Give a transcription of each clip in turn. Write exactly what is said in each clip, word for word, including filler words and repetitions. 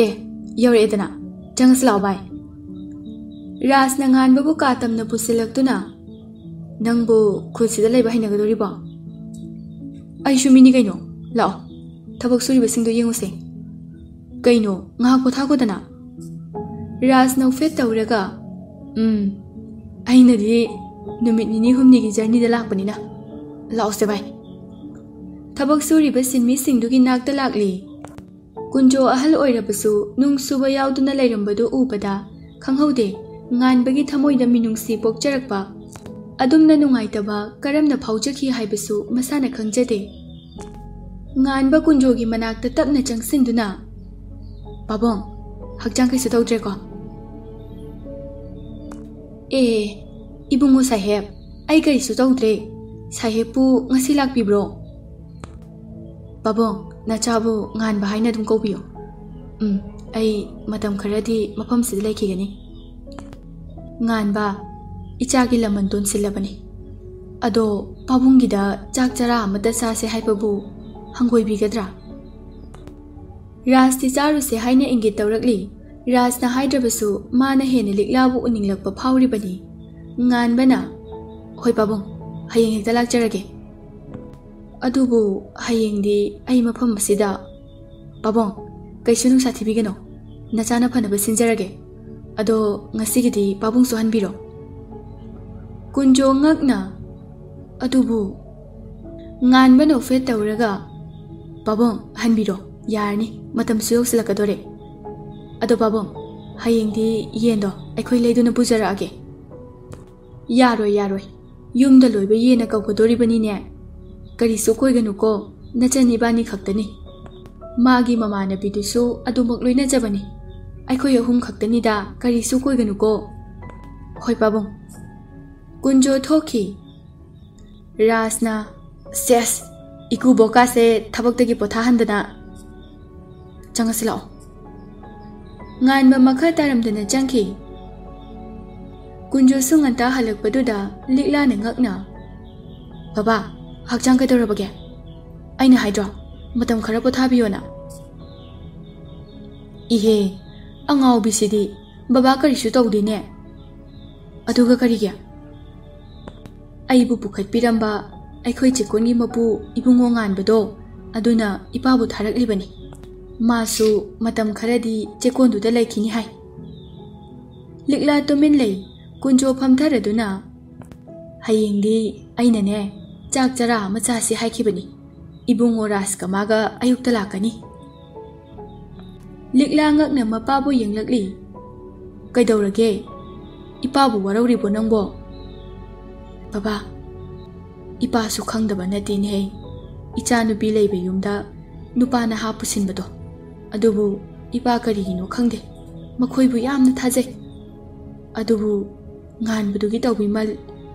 ꯑꯦ, ꯌꯧꯔꯛꯑꯦꯗꯅ꯫ ꯆꯪꯉꯁꯤ ꯂꯥꯛꯑꯣ ꯚꯥꯏ꯫ ꯔꯥꯖꯅ ꯉꯥꯟꯕꯕꯨ ꯀꯥ ꯇꯝꯅ ꯄꯨꯁꯤꯜꯂꯛꯇꯨꯅ, "ꯅꯪꯕꯨ ꯈꯨꯜꯁꯤꯗ ꯂꯩꯕ ꯍꯩꯅꯒꯗꯣꯔꯤꯕꯣ? ꯑꯩꯁꯨ ꯃꯤꯅꯤ ꯀꯩꯅꯣ꯫ ꯂꯥꯛꯑꯣ, ꯊꯕꯛ ꯁꯨꯔꯤꯕꯁꯤꯡꯗꯣ ꯌꯦꯡꯉꯨꯁꯦ꯫ ꯀꯩꯅꯣ, ꯉꯥꯏꯍꯥꯛ ꯄꯣꯊꯥꯈꯣꯗꯅ꯫" ꯔꯥꯖ ꯅꯣꯛꯐꯦꯠ ꯇꯧꯔꯒ, "ꯎꯝ, ꯑꯩꯅꯗꯤ ꯅꯨꯃꯤꯠ ꯅꯤꯅꯤ ꯍꯨꯝꯅꯤꯒꯤ ꯖꯔꯅꯤꯗ ꯂꯥꯛꯄꯅꯤꯅ꯫ ꯂꯥꯛꯑꯣꯁꯦ ꯚꯥꯏ꯫" ꯊꯕꯛ ꯁꯨꯔꯤꯕ ꯁꯤꯟꯃꯤꯁꯤꯡꯗꯨꯒꯤ ꯅꯥꯛꯇ ꯂꯥꯛꯂꯤ꯫ ꯀꯨꯟꯖꯣ ꯑꯍꯜ ꯑꯣꯏꯔꯕꯁꯨ ꯅꯨꯡ ꯁꯨꯕ ꯌꯥꯎꯗꯨꯅ ꯂꯩꯔꯝꯕꯗꯨ ꯎꯕꯗ ꯈꯪꯍꯧꯗꯦ ꯉꯥꯟꯕꯒꯤ ꯊꯃꯣꯏꯗ ꯃꯤꯅꯨꯡꯁꯤ ꯄꯣꯛꯆꯔꯛꯄ꯫ ꯑꯗꯨꯝꯅ ꯅꯨꯡꯉꯥꯏꯇꯕ ꯀꯔꯝꯅ ꯐꯥꯎꯖꯈꯤ ꯍꯥꯏꯕꯁꯨ ꯃꯁꯥꯅ ꯈꯪꯖꯗꯦ꯫ ꯉꯥꯟꯕ ꯀꯨꯟꯖꯣꯒꯤ ꯃꯅꯥꯛꯇ ꯇꯞꯅ ꯆꯪꯁꯤꯟꯗꯨꯅ, "ꯄꯥꯕꯨꯡ, ꯍꯛꯆꯥꯡ ꯀꯩꯁꯨ ꯇꯧꯗ꯭ꯔꯦꯀꯣ?" "ꯑꯦ, ꯏꯕꯨꯡꯉꯣ ꯁꯥꯍꯦꯕ, ꯑꯩ ꯀꯔꯤꯁꯨ ꯇꯧꯗ꯭ꯔꯦ꯫ ꯁꯥꯍꯦꯕꯄꯨ ꯉꯁꯤ ꯂꯥꯛꯄꯤꯕ꯭ꯔꯣ?" "ꯄꯥꯕꯨꯡ, ꯅꯆꯥꯕꯨ ꯉꯥꯟꯕ ꯍꯥꯏꯅ ꯑꯗꯨꯝ ꯀꯧꯕꯤꯌꯨ꯫ ꯎꯝ, ꯑꯩ ꯃꯇꯝ ꯈꯔꯗꯤ ꯃꯐꯝꯁꯤꯗ ꯂꯩꯈꯤꯒꯅꯤ꯫" "ꯉꯥꯟꯕ, ꯏꯆꯥꯒꯤ ꯂꯃꯟ ꯇꯣꯟꯁꯤꯜꯂꯕꯅꯤ꯫ ꯑꯗꯣ ꯄꯥꯕꯨꯡꯒꯤꯗ ꯆꯥꯛ ꯆꯔꯥ ꯑꯃꯠꯇ ꯆꯥꯁꯦ ꯍꯥꯏꯕꯕꯨ ꯍꯪꯒꯣꯏꯕꯤꯒꯗ꯭ꯔꯥ?" ꯔꯥꯖꯇꯤ ꯆꯥꯔꯨꯁꯦ ꯍꯥꯏꯅ ꯏꯪꯒꯤꯠ ꯇꯧꯔꯛꯂꯤ꯫ ꯔꯥꯖꯅ ꯍꯥꯏꯗ꯭ꯔꯕꯁꯨ ꯃꯥꯅ ꯍꯦꯟꯅ ꯂꯤꯛꯂꯥꯕꯨ ꯎꯅꯤꯡꯂꯛꯄ ꯐꯥꯎꯔꯤꯕꯅꯤ꯫ ꯉꯥꯟꯕꯅ, "ꯍꯣꯏ ꯄꯥꯕꯨꯡ, ꯍꯌꯦꯡ ꯍꯦꯛꯇ ꯂꯥꯛꯆꯔꯒꯦ꯫ ꯑꯗꯨꯕꯨ ꯍꯌꯦꯡꯗꯤ ꯑꯩ ꯃꯐꯝ ꯑꯁꯤꯗ꯫" "ꯄꯥꯕꯨꯡ, ꯀꯩꯁꯨ ꯅꯨꯡꯁꯥ ꯊꯤꯕꯤꯒꯅꯨ, ꯅꯆꯥꯅ ꯐꯅꯕ ꯁꯤꯟꯖꯔꯒꯦ꯫ ꯑꯗꯣ ꯉꯁꯤꯒꯤꯗꯤ ꯄꯥꯕꯨꯡꯁꯨ ꯍꯟꯕꯤꯔꯣ꯫" ꯀꯨꯟꯖꯣ ꯉꯛꯅ, "ꯑꯗꯨꯕꯨ꯫" ꯉꯥꯟꯕ ꯅꯣꯛꯐꯦꯠ ꯇꯧꯔꯒ, "ꯄꯥꯕꯨꯡ, ꯍꯟꯕꯤꯔꯣ, ꯌꯥꯔꯅꯤ, ꯃꯇꯝꯁꯨ ꯌꯧꯁꯤꯜꯂꯛꯀꯗꯣꯔꯦ꯫ ꯑꯗꯣ ꯄꯥꯕꯨꯡ, ꯍꯌꯦꯡꯗꯤ ꯌꯦꯟꯗꯣ ꯑꯩꯈꯣꯏ ꯂꯩꯗꯨꯅ ꯄꯨꯖꯔꯛꯑꯒꯦ꯫" "ꯌꯥꯔꯣꯏ, ꯌꯥꯔꯣꯏ, ꯌꯨꯝꯗ ꯂꯣꯏꯕ ꯌꯦꯟꯅ ꯀꯧꯒꯗꯣꯔꯤꯕꯅꯤꯅꯦ꯫ ꯀꯔꯤꯁꯨ ꯀꯣꯏꯒꯅꯨꯀꯣ, ꯅꯆꯟ ꯏꯕꯥꯅꯤ ꯈꯛꯇꯅꯤ꯫ ꯃꯥꯒꯤ ꯃꯃꯥꯟꯅꯕꯤꯗꯨꯁꯨ ꯑꯗꯨꯃꯛ ꯂꯣꯏꯅꯖꯕꯅꯤ꯫ ꯑꯩꯈꯣꯏ ꯑꯍꯨꯝ ꯈꯛꯇꯅꯤꯗ, ꯀꯔꯤꯁꯨ ꯀꯣꯏꯒꯅꯨꯀꯣ꯫" "ꯍꯣꯏ ꯄꯥꯕꯨꯡ꯫" ꯀꯨꯟꯖꯣ ꯊꯣꯛꯈꯤ꯫ ꯔꯥꯖꯅ, "ꯁꯦꯁ, ꯏꯀꯨꯕꯣꯛꯀꯥꯁꯦ ꯊꯕꯛꯇꯒꯤ ꯄꯣꯊꯥꯍꯟꯗꯅ꯫ ꯆꯪꯉꯁꯤ ꯂꯥꯛꯑꯣ꯫" ꯉꯥꯟꯕ ꯃꯈꯥ ꯇꯥꯔꯝꯗꯅ ꯆꯪꯈꯤ꯫ ꯀꯨꯟꯖꯣꯁꯨ ꯉꯟꯇꯥ ꯍꯜꯂꯛꯄꯗꯨꯗ ꯂꯤꯛꯂꯥꯅ ꯉꯛꯅ, "ꯕꯕꯥ, ꯍꯛꯆꯥꯡ ꯀꯩꯗꯧꯔꯕꯒꯦ? ꯑꯩꯅ ꯍꯥꯏꯗ꯭ꯔꯣ, ꯃꯇꯝ ꯈꯔ ꯄꯣꯊꯥꯕꯤꯌꯣꯅ?" ꯏꯍꯦ, ꯑꯉꯥꯎꯕꯤꯁꯤꯗꯤ꯫ ꯕꯕꯥ ꯀꯔꯤꯁꯨ ꯇꯧꯗꯦꯅꯦ꯫ ꯑꯗꯨꯒ ꯀꯔꯤꯒꯤ? ꯑꯩꯕꯨ ꯄꯨꯈꯠꯄꯤꯔꯝꯕ ꯑꯩꯈꯣꯏ ꯆꯦꯀꯣꯟꯒꯤ ꯃꯄꯨ ꯏꯕꯨꯡꯉꯣ ꯉꯥꯟꯕꯗꯣ, ꯑꯗꯨꯅ ꯏꯄꯥꯕꯨ ꯊꯥꯔꯛꯂꯤꯕꯅꯤ꯫ ꯃꯥꯁꯨ ꯃꯇꯝ ꯈꯔꯗꯤ ꯆꯦꯀꯣꯟꯗꯨꯗ ꯂꯩꯈꯤꯅꯤ ꯍꯥꯏ꯫ ꯂꯤꯛꯂꯥ ꯇꯨꯃꯤꯟ ꯂꯩ꯫ ꯀꯨꯟꯖꯣ ꯐꯝꯊꯔꯗꯨꯅ, "ꯍꯌꯦꯡꯗꯤ ꯑꯩꯅꯅꯦ, ꯆꯥꯛ ꯆꯔꯥ ꯑꯃ ꯆꯥꯁꯤ ꯍꯥꯏꯈꯤꯕꯅꯤ꯫ ꯏꯕꯨꯡꯉꯣ ꯔꯥꯖꯀꯃꯥꯒ ꯑꯌꯨꯛꯇ ꯂꯥꯛꯀꯅꯤ꯫" ꯂꯤꯛꯂꯥ ꯉꯛꯅ ꯃꯄꯥꯕꯨ ꯌꯦꯡꯂꯛꯂꯤ꯫ "ꯀꯩꯗꯧꯔꯒꯦ? ꯏꯄꯥꯕꯨ ꯋꯥꯔꯧꯔꯤꯕꯣ ꯅꯪꯕꯣ?" "ꯕꯕꯥ, ꯏꯄꯥꯁꯨ ꯈꯪꯗꯕ ꯅꯠꯇꯦꯅꯦꯍꯦ, ꯏꯆꯥꯅꯨꯄꯤ ꯂꯩꯕ ꯌꯨꯝꯗ ꯅꯨꯄꯥ ꯅꯍꯥ ꯄꯨꯁꯤꯟꯕꯗꯣ꯫ ꯑꯗꯨꯕꯨ ꯏꯄꯥ ꯀꯔꯤꯒꯤꯅꯣ ꯈꯪꯗꯦ, ꯃꯈꯣꯏꯕꯨ ꯌꯥꯝꯅ ꯊꯥꯖꯩ꯫ ꯑꯗꯨꯕꯨ ꯉꯥꯟꯕꯗꯨꯒꯤ ꯇꯧꯕꯤꯃꯜ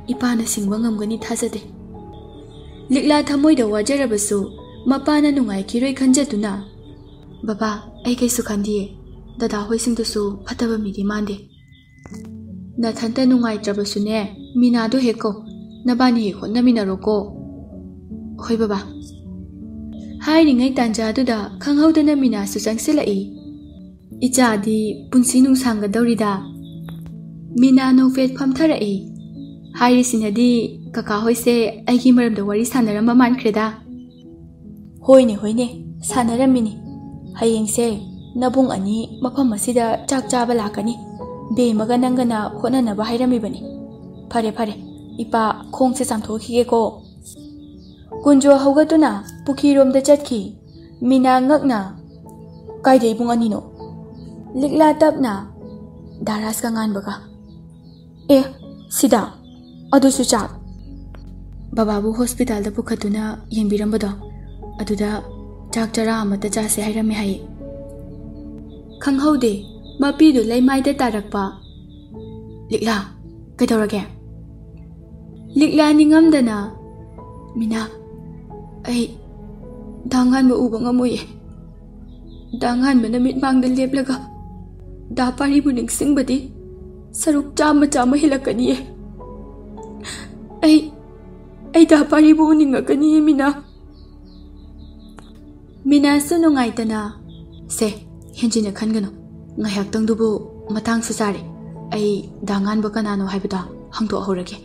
ꯏꯄꯥꯅ ꯁꯤꯡꯕ ꯉꯝꯒꯅꯤ ꯊꯥꯖꯗꯦ꯫" ꯂꯤꯛꯂꯥ ꯊꯃꯣꯏꯗ ꯋꯥꯖꯔꯕꯁꯨ ꯃꯄꯥꯅ ꯅꯨꯡꯉꯥꯏꯈꯤꯔꯣꯏ ꯈꯟꯖꯗꯨꯅ, "ꯕꯕꯥ, ꯑꯩ ꯀꯩꯁꯨ ꯈꯟꯗꯤꯌꯦ꯫ ꯗꯗꯥ ꯍꯣꯏꯁꯤꯡꯗꯨꯁꯨ ꯐꯠꯇꯕ ꯃꯤꯗꯤ ꯃꯥꯟꯗꯦ꯫ ꯅꯊꯟꯇ ꯅꯨꯡꯉꯥꯏꯇ꯭ꯔꯕꯁꯨꯅꯦ, ꯃꯤꯅꯥꯗꯣ ꯍꯦꯛ ꯀꯧ꯫ ꯅꯕꯥꯅꯤ ꯍꯦꯛ ꯍꯣꯠꯅꯃꯤꯟꯅꯔꯣꯀꯣ꯫" "ꯍꯣꯏ ꯕꯕꯥ꯫" ꯍꯥꯏꯔꯤꯉꯩ ꯇꯥꯟꯖꯥꯗꯨꯗ ꯈꯪꯍꯧꯗꯅ ꯃꯤꯅꯥꯁꯨ ꯆꯪꯁꯤꯜꯂꯛꯏ꯫ "ꯏꯆꯥꯗꯤ ꯄꯨꯟꯁꯤ ꯅꯨꯡꯁꯥꯡꯒꯗꯧꯔꯤꯗ꯫" ꯃꯤꯅꯥ ꯅꯣꯛꯐꯦꯠ ꯐꯝꯊꯔꯛꯏ꯫ "ꯍꯥꯏꯔꯤꯁꯤꯅꯗꯤ ꯀꯀꯥ ꯍꯣꯏꯁꯦ ꯑꯩꯒꯤ ꯃꯔꯝꯗ ꯋꯥꯔꯤ ꯁꯥꯟꯅꯔꯝꯕ ꯃꯥꯟꯈ꯭ꯔꯦꯗ꯫" "ꯍꯣꯏꯅꯦ, ꯍꯣꯏꯅꯦ, ꯁꯥꯟꯅꯔꯝꯃꯤꯅꯤ꯫ ꯍꯌꯦꯡꯁꯦ ꯅꯕꯨꯡ ꯑꯅꯤ ꯃꯐꯝ ꯑꯁꯤꯗ ꯆꯥꯛ ꯆꯥꯕ ꯂꯥꯛꯀꯅꯤ꯫ ꯕꯦꯝꯃꯒ ꯅꯪꯒꯅ ꯍꯣꯠꯅꯅꯕ ꯍꯥꯏꯔꯝꯃꯤꯕꯅꯤ꯫ ꯐꯔꯦ, ꯐꯔꯦ, ꯏꯄꯥ ꯈꯣꯡꯁꯦ ꯆꯥꯝꯊꯣꯛꯈꯤꯒꯦꯀꯣ꯫" ꯀꯨꯟꯖꯣ ꯍꯧꯒꯠꯇꯨꯅ ꯄꯨꯈ꯭ꯔꯤꯔꯣꯝꯗ ꯆꯠꯈꯤ꯫ ꯃꯤꯅꯥ ꯉꯛꯅ, "ꯀꯥꯏꯗ ꯏꯕꯨꯡ ꯑꯅꯤꯅꯣ?" ꯂꯤꯛꯂꯥ ꯇꯞꯅ, "ꯗꯥ ꯔꯥꯖꯀ ꯉꯥꯟꯕꯒ꯫" "ꯑꯦ, ꯁꯤꯗ? ꯑꯗꯨꯁꯨ ꯆꯥꯛ?" "ꯕꯕꯥꯕꯨ ꯍꯣꯁꯄꯤꯇꯥꯜꯗ ꯄꯨꯈꯠꯇꯨꯅ ꯌꯦꯡꯕꯤꯔꯝꯕꯗꯣ, ꯑꯗꯨꯗ ꯆꯥꯛ ꯆꯔꯥ ꯑꯃꯠꯇ ꯆꯥꯁꯦ ꯍꯥꯏꯔꯝꯃꯦ ꯍꯥꯏꯌꯦ꯫" ꯈꯪꯍꯧꯗꯦ, ꯃꯄꯤꯗꯨ ꯂꯩꯃꯥꯏꯗ ꯇꯥꯔꯛꯄ꯫ "ꯂꯤꯛꯂꯥ, ꯀꯩꯗꯧꯔꯒꯦ?" ꯂꯤꯛꯂꯥ ꯅꯤꯡꯉꯝꯗꯅ, "ꯃꯤꯅꯥ, ꯑꯩ ꯗꯥ ꯉꯥꯟꯕ ꯎꯕ ꯉꯝꯃꯣꯏꯌꯦ꯫ ꯗꯥ ꯉꯥꯟꯕꯅ ꯃꯤꯠꯃꯥꯡꯗ ꯂꯦꯞꯂꯒ ꯗꯥ ꯄꯥꯔꯤꯕꯨ ꯅꯤꯡꯁꯤꯡꯕꯗꯤ ꯁꯔꯨꯛ ꯆꯥꯝꯃ ꯆꯥꯝꯃ ꯍꯦꯜꯂꯛꯀꯅꯤꯌꯦ꯫ ꯑꯩ, ꯑꯩ ꯗꯥ ꯄꯥꯔꯤꯕꯨ ꯎꯅꯤꯡꯉꯛꯀꯅꯤꯌꯦ, ꯃꯤꯅꯥ꯫" ꯃꯤꯅꯥꯁꯨ ꯅꯨꯡꯉꯥꯏꯇꯅ, "ꯁꯦ, ꯍꯦꯟꯖꯤꯟꯅ ꯈꯟꯒꯅꯨ꯫ ꯉꯥꯏꯍꯥꯛꯇꯪꯗꯨꯕꯨ ꯃꯇꯥꯡꯁꯨ ꯆꯥꯔꯦ꯫ ꯑꯩ ꯗꯥ ꯉꯥꯟꯕ ꯀꯅꯥꯅꯣ ꯍꯥꯏꯕꯗꯣ ꯍꯪꯗꯣꯛꯍꯧꯔꯒꯦ꯫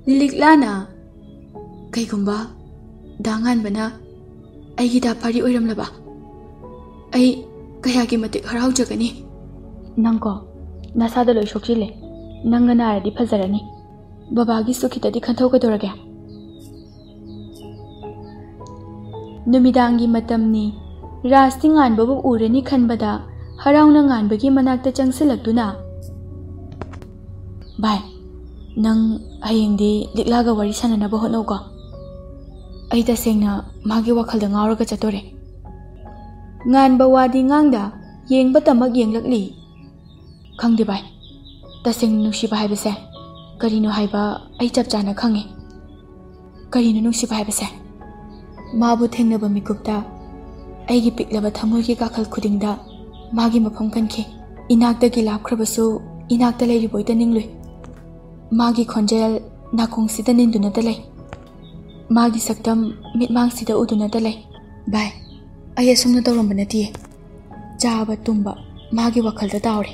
ꯂꯤꯛꯂꯥꯅ, "ꯀꯩꯒꯨꯝꯕ ꯗꯥ ꯉꯥꯟꯕꯅ ꯑꯩꯒꯤ ꯗꯥ ꯄꯥꯔꯤ ꯑꯣꯏꯔꯝꯂꯕ, ꯑꯩ ꯀꯌꯥꯒꯤ ꯃꯇꯤꯛ ꯍꯔꯥꯎꯖꯒꯅꯤ!" "ꯅꯪꯀꯣ, ꯅꯁꯥꯗ ꯂꯣꯏ ꯁꯣꯛꯆꯤꯜꯂꯦ꯫ ꯅꯪꯅ ꯅꯥꯔꯗꯤ ꯐꯖꯔꯅꯤ꯫ ꯕꯕꯥꯒꯤꯁꯨ ꯈꯤꯇꯗꯤ ꯈꯟꯊꯧ ꯀꯩꯗꯧꯔꯒꯦ?" ꯅꯨꯃꯤꯗꯥꯡꯒꯤ ꯃꯇꯝꯅꯤ꯫ ꯔꯥꯖꯇꯤ ꯉꯥꯟꯕꯕꯨ ꯎꯔꯅꯤ ꯈꯟꯕꯗ ꯍꯔꯥꯎꯅ ꯉꯥꯟꯕꯒꯤ ꯃꯅꯥꯛꯇ ꯆꯪꯁꯤꯜꯂꯛꯇꯨꯅ, "ꯚꯥꯏ, ꯅꯪ ꯍꯌꯦꯡꯗꯤ ꯂꯤꯛꯂꯥꯒ ꯋꯥꯔꯤ ꯁꯥꯟꯅꯅꯕ ꯍꯣꯠꯅꯧꯀꯣ꯫ ꯑꯩ ꯇꯁꯦꯡꯅ ꯃꯥꯒꯤ ꯋꯥꯈꯜꯗ ꯉꯥꯎꯔꯒ ꯆꯠꯇꯣꯔꯦ꯫" ꯉꯥꯟꯕ ꯋꯥꯗꯤ ꯉꯥꯡꯗ ꯌꯦꯡꯕꯇꯃꯛ ꯌꯦꯡꯂꯛꯂꯤ꯫ "ꯈꯪꯗꯦ ꯚꯥꯏ, ꯇꯁꯦꯡꯅ ꯅꯨꯡꯁꯤꯕ ꯍꯥꯏꯕꯁꯦ ꯀꯔꯤꯅꯣ ꯍꯥꯏꯕ ꯑꯩ ꯆꯞ ꯆꯥꯅ ꯈꯪꯉꯦ꯫" "ꯀꯔꯤꯅꯣ ꯅꯨꯡꯁꯤꯕ ꯍꯥꯏꯕꯁꯦ?" "ꯃꯥꯕꯨ ꯊꯦꯡꯅꯕ ꯃꯤꯀꯨꯞꯇ ꯑꯩꯒꯤ ꯄꯤꯛꯂꯕ ꯊꯃꯣꯏꯒꯤ ꯀꯥꯈꯜ ꯈꯨꯗꯤꯡꯗ ꯃꯥꯒꯤ ꯃꯐꯝ ꯀꯟꯈꯤ꯫ ꯏꯅꯥꯛꯇꯒꯤ ꯂꯥꯞꯈ꯭ꯔꯕꯁꯨ ꯏꯅꯥꯛꯇ ꯂꯩꯔꯤꯕꯣꯏꯗ ꯅꯤꯡꯂꯨꯏ꯫ ꯃꯥꯒꯤ ꯈꯣꯟꯖꯦꯜ ꯅꯥꯀꯣꯡꯁꯤꯗ ꯅꯤꯟꯗꯨꯅꯇ ꯂꯩ꯫ ꯃꯥꯒꯤ ꯁꯛꯇꯝ ꯃꯤꯠꯃꯥꯡꯁꯤꯗ ꯎꯗꯨꯅꯇ ꯂꯩ꯫" "ꯚꯥꯏ, ꯑꯩ ꯑꯁꯨꯝꯅ ꯇꯧꯔꯝꯕ ꯅꯠꯇꯤꯌꯦ꯫ ꯆꯥꯕ ꯇꯨꯝꯕ ꯃꯥꯒꯤ ꯋꯥꯈꯜꯗ ꯇꯥꯎꯔꯦ꯫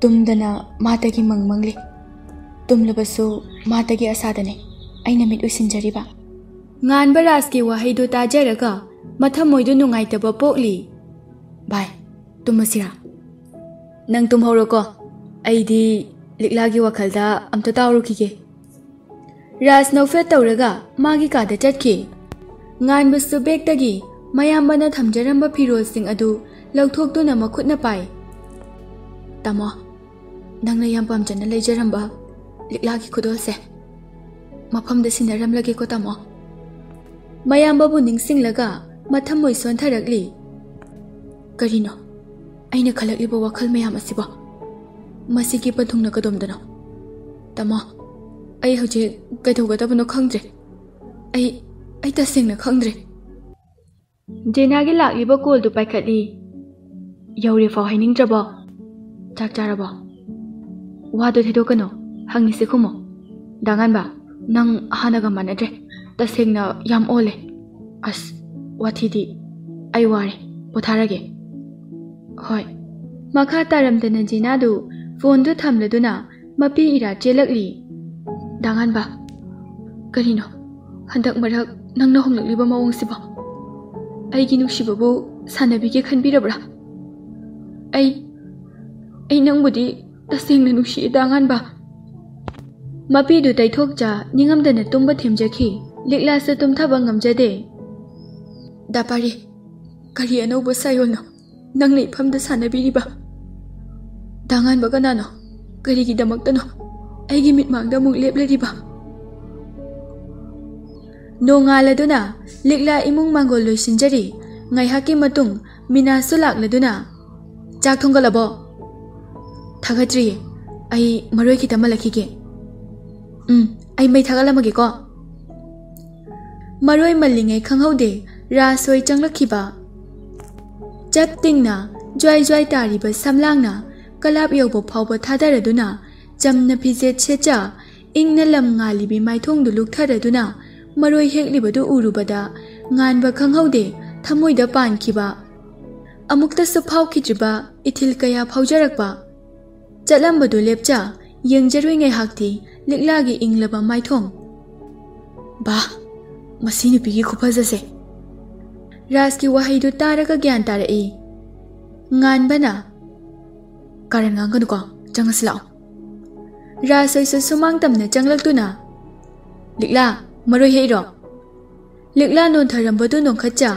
ꯇꯨꯝꯗꯅ ꯃꯥꯇꯒꯤ ꯃꯪ ꯃꯪꯂꯤ꯫ ꯇꯨꯝꯂꯕꯁꯨ ꯃꯥꯇꯒꯤ ꯑꯁꯥꯗꯅꯦ ꯑꯩꯅ ꯃꯤꯠ ꯎꯏꯁꯤꯟꯖꯔꯤꯕ꯫" ꯉꯥꯟꯕ ꯔꯥꯖꯀꯤ ꯋꯥꯍꯩꯗꯨ ꯇꯥꯖꯔꯒ ꯃꯊꯃꯣꯏꯗꯨ ꯅꯨꯡꯉꯥꯏꯇꯕ ꯄꯣꯛꯂꯤ꯫ "ꯚꯥꯏ, ꯇꯨꯝꯃꯁꯤꯔꯥ? ꯅꯪ ꯇꯨꯝꯍꯧꯔꯣꯀꯣ, ꯑꯩꯗꯤ ꯂꯤꯛꯂꯥꯒꯤ ꯋꯥꯈꯜꯗ ꯑꯝꯇ ꯇꯥꯎꯔꯨꯈꯤꯒꯦ꯫" ꯔꯥꯖ ꯅꯣꯛꯐꯦꯠ ꯇꯧꯔꯒ ꯃꯥꯒꯤ ꯀꯥꯗ ꯆꯠꯈꯤ꯫ ꯉꯥꯟꯕꯁꯨ ꯕꯦꯒꯇꯒꯤ ꯃꯌꯥꯝꯕꯅ ꯊꯝꯖꯔꯝꯕ ꯐꯤꯔꯣꯜꯁꯤꯡ ꯑꯗꯨ ꯂꯧꯊꯣꯛꯇꯨꯅ ꯃꯈꯨꯠꯅ ꯄꯥꯏ꯫ "ꯇꯥꯃꯣ, ꯅꯪꯅ ꯌꯥꯝ ꯄꯥꯝꯖꯅ ꯂꯩꯖꯔꯝꯕ ꯂꯤꯛꯂꯥꯒꯤ ꯈꯨꯗꯣꯜꯁꯦ ꯃꯐꯝꯗ ꯁꯤꯟꯅꯔꯝꯂꯒꯦꯀꯣ, ꯇꯥꯃꯣ꯫" ꯃꯌꯥꯝꯕꯕꯨ ꯅꯤꯡꯁꯤꯡꯂꯒ ꯃꯊꯃꯣꯏ ꯁꯣꯟꯊꯔꯛꯂꯤ꯫ "ꯀꯔꯤꯅꯣ ꯑꯩꯅ ꯈꯜꯂꯛꯂꯤꯕ ꯋꯥꯈꯜ ꯃꯌꯥꯝ ꯑꯁꯤꯕꯣ? ꯃꯁꯤꯒꯤ ꯄꯟꯊꯨꯡꯅ ꯀꯗꯣꯝꯗꯅꯣ? ꯇꯥꯃꯣ, ꯑꯩ ꯍꯧꯖꯤꯛ ꯀꯩꯗꯧꯒꯗꯕꯅꯣ ꯈꯪꯗ꯭ꯔꯦ꯫ ꯑꯩ, ꯑꯩ ꯇꯁꯦꯡꯅ ꯈꯪꯗ꯭ꯔꯦ꯫" ꯖꯦꯅꯥꯒꯤ ꯂꯥꯛꯂꯤꯕ ꯀꯣꯜꯗꯨ ꯄꯥꯏꯈꯠꯂꯤ꯫ "ꯌꯧꯔꯦ ꯐꯥꯎ ꯍꯥꯏꯅꯤꯡꯗ꯭ꯔꯕꯣ? ꯆꯥꯛ ꯆꯥꯔꯕꯣ? ꯋꯥꯗꯣ ꯊꯦꯗꯣꯛꯀꯅꯨ, ꯍꯪꯉꯤꯁꯦ ꯈꯨꯝꯃꯣ꯫ ꯗꯥ ꯉꯥꯟꯕ, ꯅꯪ ꯍꯥꯟꯅꯒ ꯃꯥꯟꯅꯗ꯭ꯔꯦ꯫ ꯇꯁꯦꯡꯅ ꯌꯥꯝ ꯑꯣꯜꯂꯦ꯫ ꯑꯁ, ꯋꯥꯊꯤꯗꯤ꯫ ꯑꯩ ꯋꯥꯔꯦ꯫ ꯄꯣꯊꯥꯔꯒꯦ꯫ ꯍꯣꯏ꯫ ꯃꯈꯥ ꯇꯥꯔꯝꯗꯅ ꯖꯤꯅꯥꯗꯨ ꯐꯣꯟꯗꯨ ꯊꯝꯂꯗꯨꯅ ꯃꯄꯤ ꯏꯔꯥ ꯆꯦꯜꯂꯛꯂꯤ꯫ "ꯗꯥꯉꯥꯟꯕ, ꯀꯔꯤꯅꯣ ꯍꯟꯗꯛ ꯃꯔꯛ ꯅꯪꯅ ꯍꯣꯡꯂꯛꯂꯤꯕ ꯃꯑꯣꯡꯁꯤꯕꯣ? ꯑꯩꯒꯤ ꯅꯨꯡꯁꯤꯕꯕꯨ ꯁꯥꯟꯅꯕꯤꯒꯦ ꯈꯟꯕꯤꯔꯕ꯭ꯔꯥ? ꯑꯩ, ꯑꯩ ꯅꯪꯕꯨꯗꯤ ꯇꯁꯦꯡꯅ ꯅꯨꯡꯁꯤꯌꯦ ꯗꯥꯉꯥꯟꯕ꯫" ꯃꯄꯤꯗꯨ ꯇꯩꯊꯣꯛꯆ ꯅꯤꯡꯉꯝꯗꯅ ꯇꯨꯝꯕ ꯊꯦꯝꯖꯈꯤ꯫ ꯂꯤꯛꯂꯥꯁꯨ ꯇꯨꯝꯊꯕ ꯉꯝꯖꯗꯦ꯫ "ꯗꯥ ꯄꯥꯔꯤ, ꯀꯔꯤ ꯑꯅꯧꯕ ꯁꯥꯌꯣꯜꯅꯣ ꯅꯪꯅ ꯏꯐꯝꯗ ꯁꯥꯟꯅꯕꯤꯔꯤꯕ? ꯗꯥꯉꯥꯟꯕ ꯀꯅꯥꯅꯣ? ꯀꯔꯤꯒꯤꯗꯃꯛꯇꯅꯣ ꯑꯩꯒꯤ ꯃꯤꯠꯃꯥꯡꯗ ꯑꯃꯨꯛ ꯂꯦꯞꯂꯔꯤꯕ?" ꯅꯣꯡꯉꯥꯜꯂꯗꯨꯅ ꯂꯤꯛꯂꯥ ꯏꯃꯨꯡ ꯃꯥꯡꯒꯣꯜ ꯂꯣꯏꯁꯤꯟꯖꯔꯤ꯫ ꯉꯥꯏꯍꯥꯛꯀꯤ ꯃꯇꯨꯡ ꯃꯤꯅꯥꯁꯨ ꯂꯥꯛꯂꯗꯨꯅ, "ꯆꯥꯛ ꯊꯣꯡꯒꯠꯂꯕꯣ?" "ꯊꯥꯒꯠꯇ꯭ꯔꯤꯌꯦ꯫ ꯑꯩ ꯃꯔꯣꯏ ꯈꯤꯇ ꯃꯜꯂꯛꯈꯤꯒꯦ꯫" "ꯎꯝ, ꯑꯩ ꯃꯩ ꯊꯥꯒꯠꯂꯝꯃꯒꯦꯀꯣ꯫" ꯃꯔꯣꯏ ꯃꯜꯂꯤꯉꯩ ꯈꯪꯍꯧꯗꯦ ꯔꯥꯖ ꯍꯣꯏ ꯆꯪꯂꯛꯈꯤꯕ꯫ ꯆꯞ ꯇꯤꯡꯅ ꯖ꯭ꯋꯥꯏ ꯖ꯭ꯋꯥꯏ ꯇꯥꯔꯤꯕ ꯁꯝꯂꯥꯡꯅ ꯀꯂꯥꯞ ꯌꯧꯕ ꯐꯥꯎꯕ ꯊꯥꯗꯔꯗꯨꯅ ꯆꯝꯅ ꯐꯤꯖꯦꯠ ꯁꯦꯠꯆ ꯏꯪꯅ ꯂꯝ ꯉꯥꯜꯂꯤꯕꯤ ꯃꯥꯏꯊꯣꯡꯗꯨ ꯂꯨꯛꯊꯔꯗꯨꯅ ꯃꯔꯣꯏ ꯍꯦꯛꯂꯤꯕꯗꯨ ꯎꯔꯨꯕꯗ ꯉꯥꯟꯕ ꯈꯪꯍꯧꯗꯦ ꯊꯃꯣꯏꯗ ꯄꯥꯟꯈꯤꯕ꯫ ꯑꯃꯨꯛꯇꯁꯨ ꯐꯥꯎꯈꯤꯗ꯭ꯔꯤꯕ ꯏꯊꯤꯜ ꯀꯌꯥ ꯐꯥꯎꯖꯔꯛꯄ꯫ ꯆꯠꯂꯝꯕꯗꯨ ꯂꯦꯞꯆ ꯌꯦꯡꯖꯔꯨꯏ ꯉꯥꯏꯍꯥꯛꯇꯤ ꯂꯤꯛꯂꯥꯒꯤ ꯏꯪꯂꯕ ꯃꯥꯏꯊꯣꯡ꯫ "ꯕꯥ, ꯃꯁꯤ ꯅꯨꯄꯤꯒꯤ ꯈꯨꯐꯖꯁꯦ!" ꯔꯥꯖꯀꯤ ꯋꯥꯍꯩꯗꯨ ꯇꯥꯔꯒ ꯒ꯭ꯌꯥꯟ ꯇꯥꯔꯛꯏ꯫ ꯉꯥꯟꯕꯅ, "ꯀꯥꯔꯟ ꯉꯥꯡꯒꯅꯨꯀꯣ, ꯆꯪꯉꯁꯤ ꯂꯥꯛꯑꯣ꯫" ꯔꯥꯖ ꯍꯣꯏꯁꯨ ꯁꯨꯃꯥꯡ ꯇꯝꯅ ꯆꯪꯂꯛꯇꯨꯅ, "ꯂꯤꯛꯂꯥ, ꯃꯔꯣꯏ ꯍꯦꯛꯏꯔꯣ?" ꯂꯤꯛꯂꯥ ꯅꯣꯟꯊꯔꯝꯕꯗꯨ ꯅꯣꯟꯈꯠꯆ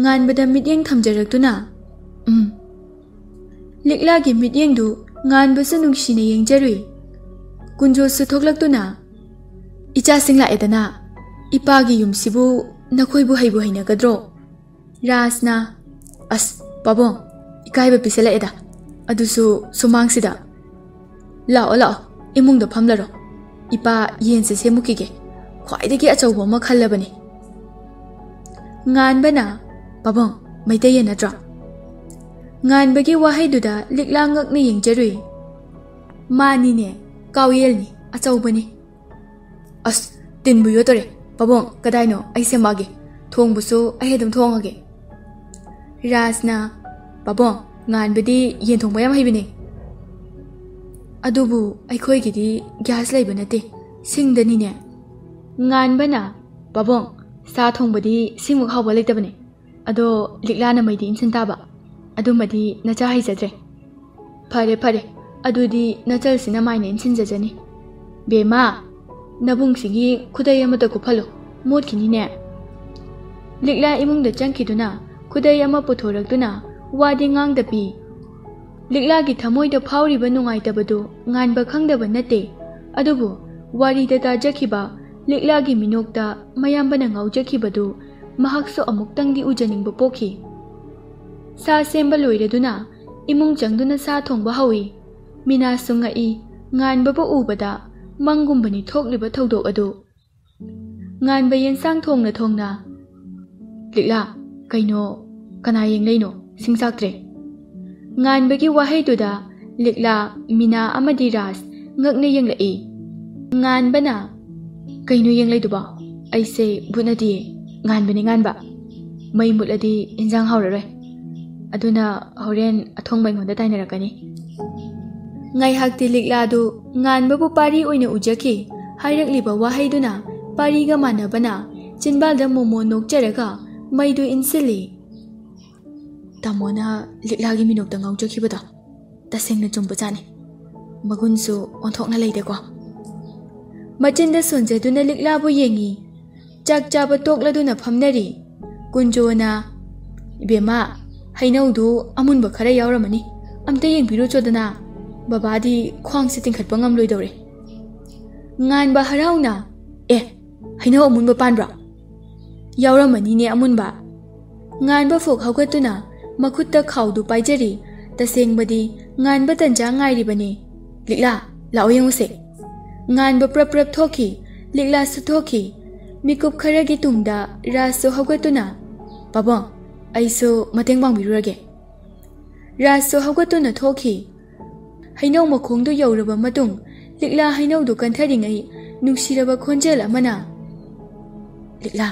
ꯉꯥꯟꯕꯗ ꯃꯤꯠꯌꯦꯡ ꯊꯝꯖꯔꯛꯇꯨꯅ, "ꯎꯝ꯫" ꯂꯤꯛꯂꯥꯒꯤ ꯃꯤꯠꯌꯦꯡꯗꯨ ꯉꯥꯟꯕꯁꯨ ꯅꯨꯡꯁꯤꯅ ꯌꯦꯡꯖꯔꯨꯏ꯫ ꯀꯨꯟꯖꯣꯠꯁꯨ ꯊꯣꯛꯂꯛꯇꯨꯅ, "ꯏꯆꯥꯁꯤꯡ ꯂꯥꯛꯑꯦꯗꯅ, ꯏꯄꯥꯒꯤ ꯌꯨꯝꯁꯤꯕꯨ ꯅꯈꯣꯏꯕꯨ ꯍꯩꯕꯨ ꯍꯩꯅꯒꯗ꯭ꯔꯣ?" ꯔꯥꯖꯅ, "ꯑꯁ, ꯄꯥꯕꯨꯡ, ꯏꯀꯥꯏꯕ ꯄꯤꯁꯜꯂꯛꯑꯦꯗ, ꯑꯗꯨꯁꯨ ꯁꯨꯃꯥꯡꯁꯤꯗ꯫ ꯂꯥꯛꯑꯣ, ꯂꯥꯛꯑꯣ, ꯏꯃꯨꯡꯗ ꯐꯝꯂꯔꯣ꯫ ꯏꯄꯥ ꯌꯦꯟꯁꯦ ꯁꯦꯝꯃꯨꯈꯤꯒꯦ, ꯈ꯭ꯋꯥꯏꯗꯒꯤ ꯑꯆꯧꯕ ꯑꯃ ꯈꯜꯂꯕꯅꯤ꯫" ꯉꯥꯟꯕꯅ, "ꯄꯥꯕꯨꯡ, ꯃꯩꯇꯩ ꯌꯦꯟ ꯅꯠꯇ꯭ꯔꯣ?" ꯉꯥꯟꯕꯒꯤ ꯋꯥꯍꯩꯗꯨꯗ ꯂꯤꯛꯂꯥ ꯉꯛꯅ ꯌꯦꯡꯖꯔꯨꯏ꯫ "ꯃꯥꯅꯤꯅꯦ, ꯀꯥꯎꯌꯦꯜꯅꯤ, ꯑꯆꯧꯕꯅꯤ꯫" "ꯑꯁ, ꯇꯤꯟꯕꯨ ꯌꯣꯠꯇꯣꯔꯦ꯫ ꯄꯥꯕꯨꯡ, ꯀꯗꯥꯏꯅꯣ? ꯑꯩ ꯁꯦꯝꯃꯛꯑꯒꯦ꯫ ꯊꯣꯡꯕꯁꯨ ꯑꯩ ꯑꯗꯨꯝ ꯊꯣꯡꯉꯒꯦ꯫" ꯔꯥꯖꯅ, "ꯄꯥꯕꯨꯡ, ꯉꯥꯟꯕꯗꯤ ꯌꯦꯟ ꯊꯣꯡꯕ ꯌꯥꯝ ꯍꯩꯕꯅꯦ꯫ ꯑꯗꯨꯕꯨ ꯑꯩꯈꯣꯏꯒꯤꯗꯤ ꯒ꯭ꯌꯥꯁ ꯂꯩꯕ ꯅꯠꯇꯦ, ꯁꯤꯡꯗꯅꯤꯅꯦ꯫" ꯉꯥꯟꯕꯅ, "ꯄꯥꯕꯨꯡ, ꯁꯥ ꯊꯣꯡꯕꯗꯤ ꯁꯤꯃꯨꯛ ꯍꯥꯎꯕ ꯂꯩꯇꯕꯅꯦ꯫ ꯑꯗꯣ ꯂꯤꯛꯂꯥꯅ ꯃꯩꯗꯤ ꯏꯟꯁꯤꯟ ꯇꯥꯕ꯫ ꯑꯗꯨꯃꯗꯤ ꯅꯆꯥ ꯍꯩꯖꯗ꯭ꯔꯦ꯫" "ꯐꯔꯦ, ꯐꯔꯦ, ꯑꯗꯨꯗꯤ ꯅꯆꯜꯁꯤꯅ ꯃꯥꯏꯅ ꯏꯟꯁꯤꯟꯖꯖꯅꯤ꯫ ꯕꯦꯝꯃ, ꯅꯕꯨꯡꯁꯤꯒꯤ ꯈꯨꯗꯩ ꯑꯃꯇ ꯀꯨꯞꯍꯜꯂꯨ, ꯃꯣꯠꯈꯤꯅꯤꯅꯦ꯫" ꯂꯤꯛꯂꯥ ꯏꯃꯨꯡꯗ ꯆꯪꯈꯤꯗꯨꯅ ꯈꯨꯗꯩ ꯑꯃ ꯄꯨꯊꯣꯔꯛꯇꯨꯅ ꯋꯥꯗꯤ ꯉꯥꯡꯗ ꯄꯤ꯫ ꯂꯤꯛꯂꯥꯒꯤ ꯊꯃꯣꯏꯗ ꯐꯥꯎꯔꯤꯕ ꯅꯨꯡꯉꯥꯏꯇꯕꯗꯨ ꯉꯥꯟꯕ ꯈꯪꯗꯕ ꯅꯠꯇꯦ, ꯑꯗꯨꯕꯨ ꯋꯥꯔꯤꯗ ꯇꯥꯖꯈꯤꯕ ꯂꯤꯛꯂꯥꯒꯤ ꯃꯤꯅꯣꯛꯇ ꯃꯌꯥꯝꯕꯅ ꯉꯥꯎꯖꯈꯤꯕꯗꯨ ꯃꯍꯥꯛꯁꯨ ꯑꯃꯨꯛꯇꯪꯗꯤ ꯎꯖꯅꯤꯡꯕ ꯄꯣꯛꯈꯤ꯫ ꯁꯥ ꯁꯦꯝꯕ ꯂꯣꯏꯔꯗꯨꯅ ꯏꯃꯨꯡ ꯆꯪꯗꯨꯅ ꯁꯥ ꯊꯣꯡꯕ ꯍꯧꯏ꯫ ꯃꯤꯅꯥꯁꯨ ꯉꯛꯏ, ꯉꯥꯟꯕꯕꯨ ꯎꯕꯗ ꯃꯪꯒꯨꯝꯕꯅꯤ ꯊꯣꯛꯂꯤꯕ ꯊꯧꯗꯣꯛ ꯑꯗꯨ꯫ ꯉꯥꯟꯕ ꯌꯦꯟꯁꯥꯡ ꯊꯣꯡꯅ ꯊꯣꯡꯅ, "ꯂꯤꯛꯂꯥ, ꯀꯩꯅꯣ, ꯀꯅꯥ ꯌꯦꯡꯂꯩꯅꯣ? ꯁꯤꯡ ꯆꯥꯛꯇ꯭ꯔꯦ꯫" ꯉꯥꯟꯕꯒꯤ ꯋꯥꯍꯩꯗꯨꯗ ꯂꯤꯛꯂꯥ, ꯃꯤꯅꯥ ꯑꯃꯗꯤ ꯔꯥꯖ ꯉꯛꯅ ꯌꯦꯡꯂꯛꯏ꯫ ꯉꯥꯟꯕꯅ, "ꯀꯩꯅꯣ ꯌꯦꯡꯂꯩꯗꯨꯕꯣ? ꯑꯩꯁꯦ ꯚꯨꯠ ꯅꯠꯇꯤꯌꯦ, ꯉꯥꯟꯕꯅꯦ ꯉꯥꯟꯕ꯫ ꯃꯩ ꯃꯨꯠꯂꯗꯤ ꯏꯟꯖꯥꯡ ꯍꯥꯎꯔꯔꯣꯏ꯫ ꯑꯗꯨꯅ ꯍꯣꯔꯦꯟ ꯑꯊꯣꯡꯕ ꯑꯩꯉꯣꯟꯗ ꯇꯥꯏꯅꯔꯛꯀꯅꯤ꯫" ꯉꯥꯏꯍꯥꯛꯇꯤ ꯂꯤꯛꯂꯥꯗꯨ ꯉꯥꯟꯕꯕꯨ ꯄꯥꯔꯤ ꯑꯣꯏꯅ ꯎꯖꯈꯤ꯫ ꯍꯥꯏꯔꯛꯂꯤꯕ ꯋꯥꯍꯩꯗꯨꯅ ꯄꯥꯔꯤꯒ ꯃꯥꯟꯅꯕꯅ ꯆꯤꯟꯕꯥꯜꯗ ꯃꯣꯃꯣꯟ ꯅꯣꯛꯆꯔꯒ ꯃꯩꯗꯨ ꯏꯟꯁꯤꯜꯂꯤ꯫ "ꯇꯥꯃꯣꯅ ꯂꯤꯛꯂꯥꯒꯤ ꯃꯤꯅꯣꯛꯇ ꯉꯥꯎꯖꯈꯤꯕꯗꯣ ꯇꯁꯦꯡꯅ ꯆꯨꯝꯕꯖꯥꯠꯅꯤ꯫ ꯃꯒꯨꯟꯁꯨ ꯑꯣꯟꯊꯣꯛꯅ ꯂꯩꯗꯦꯀꯣ꯫" ꯃꯆꯤꯟꯗ ꯁꯣꯟꯖꯗꯨꯅ ꯂꯤꯛꯂꯥꯕꯨ ꯌꯦꯡꯉꯤ꯫ ꯆꯥꯛ ꯆꯥꯕ ꯇꯣꯛꯂꯗꯨꯅ ꯐꯝꯅꯔꯤ꯫ ꯀꯨꯟꯖꯣꯅ, "ꯏꯕꯦꯝꯃ, ꯍꯩꯅꯧꯗꯨ ꯑꯃꯨꯟꯕ ꯈꯔ ꯌꯥꯎꯔꯝꯃꯅꯤ, ꯑꯝꯇ ꯌꯦꯡꯕꯤꯔꯨꯆꯣꯗꯅ꯫ ꯕꯕꯥꯗꯤ ꯈ꯭ꯋꯥꯡꯁꯦ ꯇꯤꯡꯈꯠꯄ ꯉꯝꯂꯣꯏꯗꯧꯔꯦ꯫" ꯉꯥꯟꯕ ꯍꯔꯥꯎꯅ, "ꯑꯦ, ꯍꯩꯅꯧ ꯑꯃꯨꯟꯕ ꯄꯥꯟꯕ꯭ꯔꯣ? ꯌꯥꯎꯔꯝꯃꯅꯤꯅꯦ ꯑꯃꯨꯟꯕ꯫" ꯉꯥꯟꯕ ꯐꯨꯛ ꯍꯧꯒꯠꯇꯨꯅ ꯃꯈꯨꯠꯇ ꯈꯥꯎꯗꯨ ꯄꯥꯏꯖꯔꯤ꯫ ꯇꯁꯦꯡꯕꯗꯤ ꯉꯥꯟꯕ ꯇꯟꯖꯥ ꯉꯥꯏꯔꯤꯕꯅꯤ꯫ "ꯂꯤꯛꯂꯥ, ꯂꯥꯛꯑꯣ ꯌꯦꯡꯉꯨꯁꯦ꯫" ꯉꯥꯟꯕ ꯄ꯭ꯔꯞ ꯄ꯭ꯔꯞ ꯊꯣꯛꯈꯤ꯫ ꯂꯤꯛꯂꯥꯁꯨ ꯊꯣꯛꯈꯤ꯫ ꯃꯤꯀꯨꯞ ꯈꯔꯒꯤ ꯇꯨꯡꯗ ꯔꯥꯖꯁꯨ ꯍꯧꯒꯠꯇꯨꯅ, "ꯄꯥꯕꯨꯡ, ꯑꯩꯁꯨ ꯃꯇꯦꯡ ꯄꯥꯡꯕꯤꯔꯨꯔꯒꯦ꯫" ꯔꯥꯖꯁꯨ ꯍꯧꯒꯠꯇꯨꯅ ꯊꯣꯛꯈꯤ꯫ ꯍꯩꯅꯧ ꯃꯈꯣꯡꯗꯨ ꯌꯧꯔꯕ ꯃꯇꯨꯡ ꯂꯤꯛꯂꯥ ꯍꯩꯅꯧꯗꯨ ꯀꯟꯊꯔꯤꯉꯩ ꯅꯨꯡꯁꯤꯔꯕ ꯈꯣꯟꯖꯦꯜ ꯑꯃꯅ, "ꯂꯤꯛꯂꯥ꯫"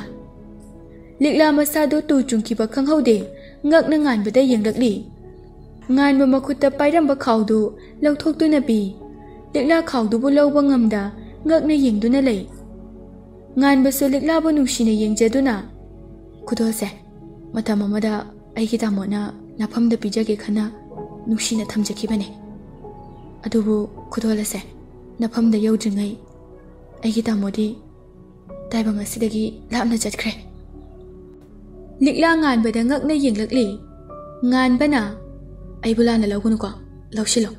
ꯂꯤꯛꯂꯥ ꯃꯁꯥꯗꯨ ꯇꯨ ꯆꯨꯡꯈꯤꯕ ꯈꯪꯍꯧꯗꯦ꯫ ꯉꯛꯅ ꯉꯥꯟꯕꯗ ꯌꯦꯡꯂꯛꯂꯤ꯫ ꯉꯥꯟꯕ ꯃꯈꯨꯠꯇ ꯄꯥꯏꯔꯝꯕ ꯈꯥꯎꯗꯨ ꯂꯧꯊꯣꯛꯇꯨꯅ ꯄꯤ꯫ ꯂꯤꯛꯂꯥ ꯈꯥꯎꯗꯨꯕꯨ ꯂꯧꯕ ꯉꯝꯗ ꯉꯛꯅ ꯌꯦꯡꯗꯨꯅ ꯂꯩ꯫ ꯉꯥꯟꯕꯁꯨ ꯂꯤꯛꯂꯥꯕꯨ ꯅꯨꯡꯁꯤꯅ ꯌꯦꯡꯖꯗꯨꯅ, "ꯈꯨꯗꯣꯜꯁꯦ ꯃꯇꯝ ꯑꯃꯗ ꯑꯩꯒꯤ ꯇꯥꯃꯣꯅ ꯅꯐꯝꯗ ꯄꯤꯖꯒꯦ ꯈꯟꯅ ꯅꯨꯡꯁꯤꯅ ꯊꯝꯖꯈꯤꯕꯅꯦ꯫ ꯑꯗꯨꯕꯨ ꯈꯨꯗꯣꯜ ꯑꯁꯦ ꯅꯐꯝꯗ ꯌꯧꯗ꯭ꯔꯤꯉꯩ ꯑꯩꯒꯤ ꯇꯥꯃꯣꯗꯤ ꯇꯥꯏꯕꯪ ꯑꯁꯤꯗꯒꯤ ꯂꯥꯞꯅ ꯆꯠꯈ꯭ꯔꯦ꯫" ꯂꯤꯛꯂꯥ ꯉꯥꯟꯕꯗ ꯉꯛꯅ ꯌꯦꯡꯂꯛꯂꯤ꯫ ꯉꯥꯟꯕꯅ, "ꯑꯩꯕꯨ ꯂꯥꯟꯅ ꯂꯧꯒꯅꯨꯀꯣ, ꯂꯧꯁꯤꯜꯂꯣ꯫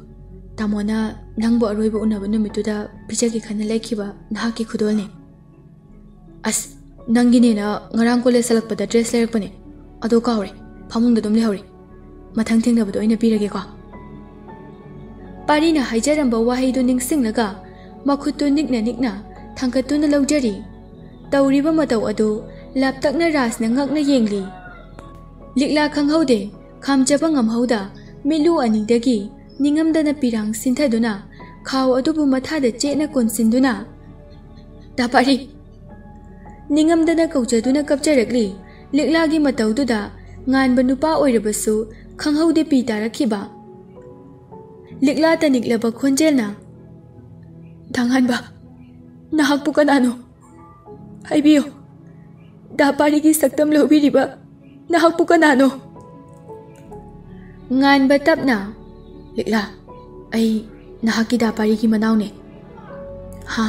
ꯇꯥꯃꯣꯅ ꯅꯪꯕꯨ ꯑꯔꯣꯏꯕ ꯎꯅꯕ ꯅꯨꯃꯤꯠꯇꯨꯗ ꯄꯤꯖꯒꯦ ꯈꯟꯅ ꯂꯩꯈꯤꯕ ꯅꯍꯥꯛꯀꯤ ꯈꯨꯗꯣꯜꯅꯤ꯫" "ꯑꯁ, ꯅꯪꯒꯤꯅꯦꯅ ꯉꯔꯥꯡ ꯀꯣꯂꯦꯖ ꯍꯜꯂꯛꯄꯗ ꯗ꯭ꯔꯦꯁ ꯂꯩꯔꯛꯄꯅꯦ, ꯑꯗꯣ ꯀꯥꯎꯔꯦ, ꯐꯃꯨꯡꯗ ꯑꯗꯨꯝ ꯂꯩꯍꯧꯔꯦ꯫ ꯃꯊꯪ ꯊꯦꯡꯅꯕꯗ ꯑꯣꯏꯅ ꯄꯤꯔꯒꯦꯀꯣ꯫" ꯄꯥꯔꯤꯅ ꯍꯥꯏꯖꯔꯝꯕ ꯋꯥꯍꯩꯗꯨ ꯅꯤꯡꯁꯤꯡꯂꯒ ꯃꯈꯨꯠꯇꯨ ꯅꯤꯛꯅ ꯅꯤꯛꯅ ꯊꯥꯡꯒꯠꯇꯨꯅ ꯂꯧꯖꯔꯤ꯫ ꯇꯧꯔꯤꯕ ꯃꯇꯧ ꯑꯗꯨ ꯂꯥꯞꯇꯛꯅ ꯔꯥꯖꯅ ꯉꯛꯅ ꯌꯦꯡꯂꯤ꯫ ꯂꯤꯛꯂꯥ ꯈꯪꯍꯧꯗꯦ, ꯈꯥꯝꯖꯕ ꯉꯝꯍꯧꯗ ꯃꯤꯠꯂꯨ ꯑꯅꯤꯗꯒꯤ ꯅꯤꯡꯉꯝꯗꯅ ꯄꯤꯔꯥꯡ ꯁꯤꯟꯊꯗꯨꯅ ꯈꯥꯎ ꯑꯗꯨꯕꯨ ꯃꯊꯥꯗ ꯆꯦꯠꯅ ꯀꯣꯟꯁꯤꯟꯗꯨꯅ, "ꯗꯥ ꯄꯥꯔꯤ!" ꯅꯤꯡꯉꯝꯗꯅ ꯀꯧꯖꯗꯨꯅ ꯀꯞꯆꯔꯛꯂꯤ꯫ ꯂꯤꯛꯂꯥꯒꯤ ꯃꯇꯧꯗꯨꯗ ꯉꯥꯟꯕ ꯅꯨꯄꯥ ꯑꯣꯏꯔꯕꯁꯨ ꯈꯪꯍꯧꯗꯦ ꯄꯤ ꯇꯥꯔꯛꯈꯤꯕ꯫ ꯂꯤꯛꯂꯥ ꯇꯅꯤꯛꯂꯕ ꯈꯣꯟꯖꯦꯜꯅ, "ꯗꯥ ꯉꯥꯟꯕ, ꯅꯍꯥꯛꯄꯨ ꯀꯅꯥꯅꯣ? ꯍꯥꯏꯕꯤꯌꯨ, ꯗꯥ ꯄꯥꯔꯤꯒꯤ ꯁꯛꯇꯝ ꯂꯧꯕꯤꯔꯤꯕ ꯅꯍꯥꯛꯄꯨ ꯀꯅꯥꯅꯣ?" ꯉꯥꯟꯕ ꯇꯞꯅ, "ꯂꯤꯛꯂꯥ, ꯑꯩ ꯅꯍꯥꯛꯀꯤ ꯗꯥ ꯄꯥꯔꯤꯒꯤ ꯃꯅꯥꯎꯅꯦ꯫" "ꯍꯥ?"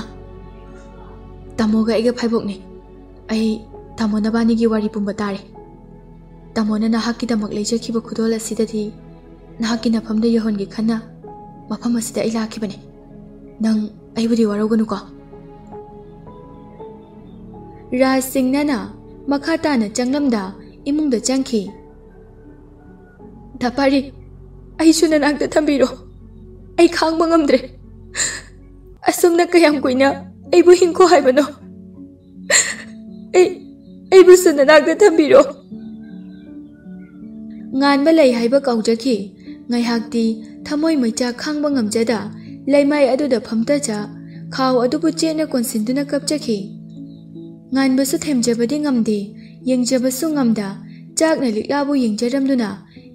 "ꯇꯥꯃꯣꯒ ꯑꯩꯒ ꯐꯥꯏꯕꯣꯛꯅꯦ꯫ ꯑꯩ ꯇꯥꯃꯣ ꯅꯕꯥꯅꯤꯒꯤ ꯋꯥꯔꯤ ꯄꯨꯝꯕ ꯇꯥꯔꯦ꯫ ꯇꯥꯃꯣꯅ ꯅꯍꯥꯛꯀꯤꯗꯃꯛ ꯂꯩꯖꯈꯤꯕ ꯈꯨꯗꯣꯜ ꯑꯁꯤꯗꯗꯤ ꯅꯍꯥꯛꯀꯤ ꯅꯐꯝꯗ ꯌꯧꯍꯟꯒꯦ ꯈꯟꯅ ꯃꯐꯝ ꯑꯁꯤꯗ ꯑꯩ ꯂꯥꯛꯈꯤꯕꯅꯦ꯫ ꯅꯪ ꯑꯩꯕꯨꯗꯤ ꯋꯥꯔꯧꯒꯅꯨꯀꯣ꯫" ꯔꯥꯖ ꯁꯤꯡꯅꯅ ꯃꯈꯥ ꯇꯥꯅ ꯆꯪꯂꯝꯗ ꯏꯃꯨꯡꯗ ꯆꯪꯈꯤ꯫ "ꯗꯥ ꯄꯥꯔꯤ, ꯑꯩꯁꯨ ꯅꯅꯥꯛꯇ ꯊꯝꯕꯤꯔꯣ꯫ ꯑꯩ ꯈꯥꯡꯕ ꯉꯝꯗ꯭ꯔꯦ꯫ ꯑꯁꯨꯝꯅ ꯀꯌꯥꯝ ꯀꯨꯏꯅ ꯑꯩꯕꯨ ꯍꯤꯡꯈꯣ ꯍꯥꯏꯕꯅꯣ? ꯑꯩ, ꯑꯩꯕꯨꯁꯨ ꯅꯅꯥꯛꯇ ꯊꯝꯕꯤꯔꯣ꯫" ꯉꯥꯟꯕ ꯂꯩ ꯍꯥꯏꯕ ꯀꯥꯎꯖꯈꯤ꯫ ꯉꯥꯏꯍꯥꯛꯇꯤ ꯊꯃꯣꯏ ꯃꯩꯆꯥꯛ ꯈꯥꯡꯕ ꯉꯝꯖꯗ ꯂꯩꯃꯥꯏ ꯑꯗꯨꯗ ꯐꯝꯊꯖ ꯈꯥꯎ ꯑꯗꯨꯕꯨ ꯆꯦꯠꯅ ꯀꯣꯟꯁꯤꯟꯗꯨꯅ ꯀꯞꯆꯈꯤ꯫ ꯉꯥꯟꯕꯁꯨ ꯊꯦꯝꯖꯕꯗꯤ ꯉꯝꯗꯦ, ꯌꯦꯡꯖꯕꯁꯨ ꯉꯝꯗ ꯆꯥꯛꯅ ꯂꯤꯛꯂꯥꯕꯨ ꯌꯦꯡꯖꯔꯝꯗꯨꯅ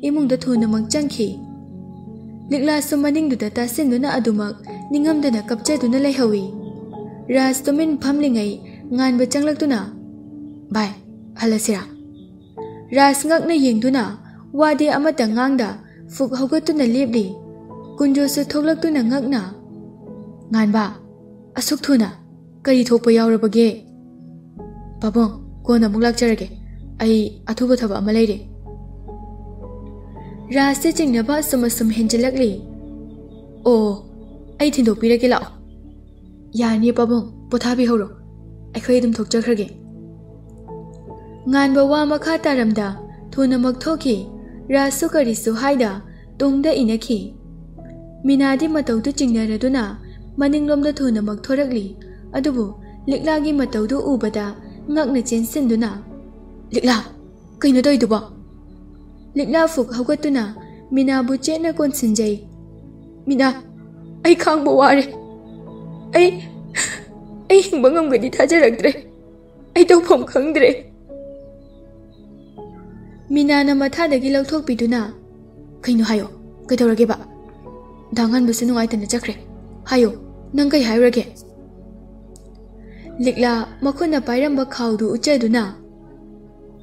ꯏꯃꯨꯡꯗ ꯊꯨꯅꯃꯛ ꯆꯪꯈꯤ꯫ ꯂꯤꯛꯂꯥꯁꯨ ꯃꯅꯤꯡꯗꯨꯗ ꯇꯥꯁꯤꯟꯗꯨꯅ ꯑꯗꯨꯃꯛ ꯅꯤꯡꯉꯝꯗꯅ ꯀꯞꯆꯗꯨꯅ ꯂꯩꯍꯧꯏ꯫ ꯔꯥꯖ ꯇꯨꯃꯤꯟ ꯐꯝꯂꯤꯉꯩ ꯉꯥꯟꯕ ꯆꯪꯂꯛꯇꯨꯅ, "ꯚꯥꯏ, ꯍꯜꯂꯁꯤꯔꯥ?" ꯔꯥꯖ ꯉꯛꯅ ꯌꯦꯡꯗꯨꯅ ꯋꯥꯗꯤ ꯑꯃꯠꯇ ꯉꯥꯡꯗ ꯐꯨꯛ ꯍꯧꯒꯠꯇꯨꯅ ꯂꯦꯞꯂꯤ꯫ ꯀꯨꯟꯖꯣꯁꯨ ꯊꯣꯛꯂꯛꯇꯨꯅ ꯉꯛꯅ, "ꯉꯥꯟꯕ, ꯑꯁꯨꯛ ꯊꯨꯅ? ꯀꯔꯤ ꯊꯣꯛꯄ ꯌꯥꯎꯔꯕꯒꯦ?" "ꯄꯥꯕꯨꯡ, ꯀꯣꯟꯅ ꯑꯃꯨꯛ ꯂꯥꯛꯆꯔꯒꯦ꯫ ꯑꯩ ꯑꯊꯨꯕ ꯊꯕꯛ ꯑꯃ ꯂꯩꯔꯦ꯫" ꯔꯥꯖꯁꯦ ꯆꯤꯡꯅꯕ ꯑꯁꯨꯝ ꯑꯁꯨꯝ ꯍꯦꯟꯖꯤꯜꯂꯛꯂꯤ꯫ "ꯑꯣ, ꯑꯩ ꯊꯤꯟꯗꯣꯛꯄꯤꯔꯒꯦ, ꯂꯥꯛꯑꯣ꯫" "ꯌꯥꯔꯅꯤ ꯄꯥꯕꯨꯡ, ꯄꯣꯊꯥꯕꯤꯍꯧꯔꯣ꯫ ꯑꯩꯈꯣꯏ ꯑꯗꯨꯝ ꯊꯣꯛꯆꯈ꯭ꯔꯒꯦ꯫" ꯉꯥꯟꯕ ꯋꯥ ꯃꯈꯥ ꯇꯥꯔꯝꯗ ꯊꯨꯅꯃꯛ ꯊꯣꯛꯈꯤ꯫ ꯔꯥꯖꯁꯨ ꯀꯔꯤꯁꯨ ꯍꯥꯏꯗ ꯇꯨꯡꯗ ꯏꯅꯈꯤ꯫ ꯃꯤꯅꯥꯗꯤ ꯃꯇꯧꯗꯨ ꯆꯤꯡꯅꯔꯗꯨꯅ ꯃꯅꯤꯡꯂꯣꯝꯗ ꯊꯨꯅꯃꯛ ꯊꯣꯔꯛꯂꯤ꯫ ꯑꯗꯨꯕꯨ ꯂꯤꯛꯂꯥꯒꯤ ꯃꯇꯧꯗꯨ ꯎꯕꯗ ꯉꯛꯅ ꯆꯦꯟꯁꯤꯟꯗꯨꯅ, "ꯂꯤꯛꯂꯥ, ꯀꯩꯅꯣ ꯇꯧꯔꯤꯗꯨꯕꯣ?" ꯂꯤꯛꯂꯥ ꯐꯨꯛ ꯍꯧꯒꯠꯇꯨꯅ ꯃꯤꯅꯥꯕꯨ ꯆꯦꯠꯅ ꯀꯣꯟꯁꯤꯟꯖꯩ꯫ "ꯃꯤꯅꯥ, ꯑꯩ ꯈꯥꯡꯕ ꯋꯥꯔꯦ꯫ ꯑꯩ, ꯑꯩ ꯍꯤꯡꯕ ꯉꯝꯒꯅꯤ ꯊꯥꯖꯔꯛꯇ꯭ꯔꯦ꯫ ꯑꯩ ꯇꯧꯐꯝ ꯈꯪꯗ꯭ꯔꯦ꯫" ꯃꯤꯅꯥꯅ ꯃꯊꯥꯗꯒꯤ ꯂꯧꯊꯣꯛꯄꯤꯗꯨꯅ, "ꯀꯩꯅꯣ ꯍꯥꯏꯌꯣ, ꯀꯩꯗꯧꯔꯒꯦꯕ? ꯗꯥ ꯉꯥꯟꯕꯁꯨ ꯅꯨꯡꯉꯥꯏꯇꯅ ꯆꯠꯈ꯭ꯔꯦ꯫ ꯍꯥꯏꯌꯣ, ꯅꯪ ꯀꯩ ꯍꯥꯏꯔꯨꯔꯒꯦ?" ꯂꯤꯛꯂꯥ ꯃꯈꯨꯠꯅ ꯄꯥꯏꯔꯝꯕ ꯈꯥꯎꯗꯨ ꯎꯠꯆꯗꯨꯅ,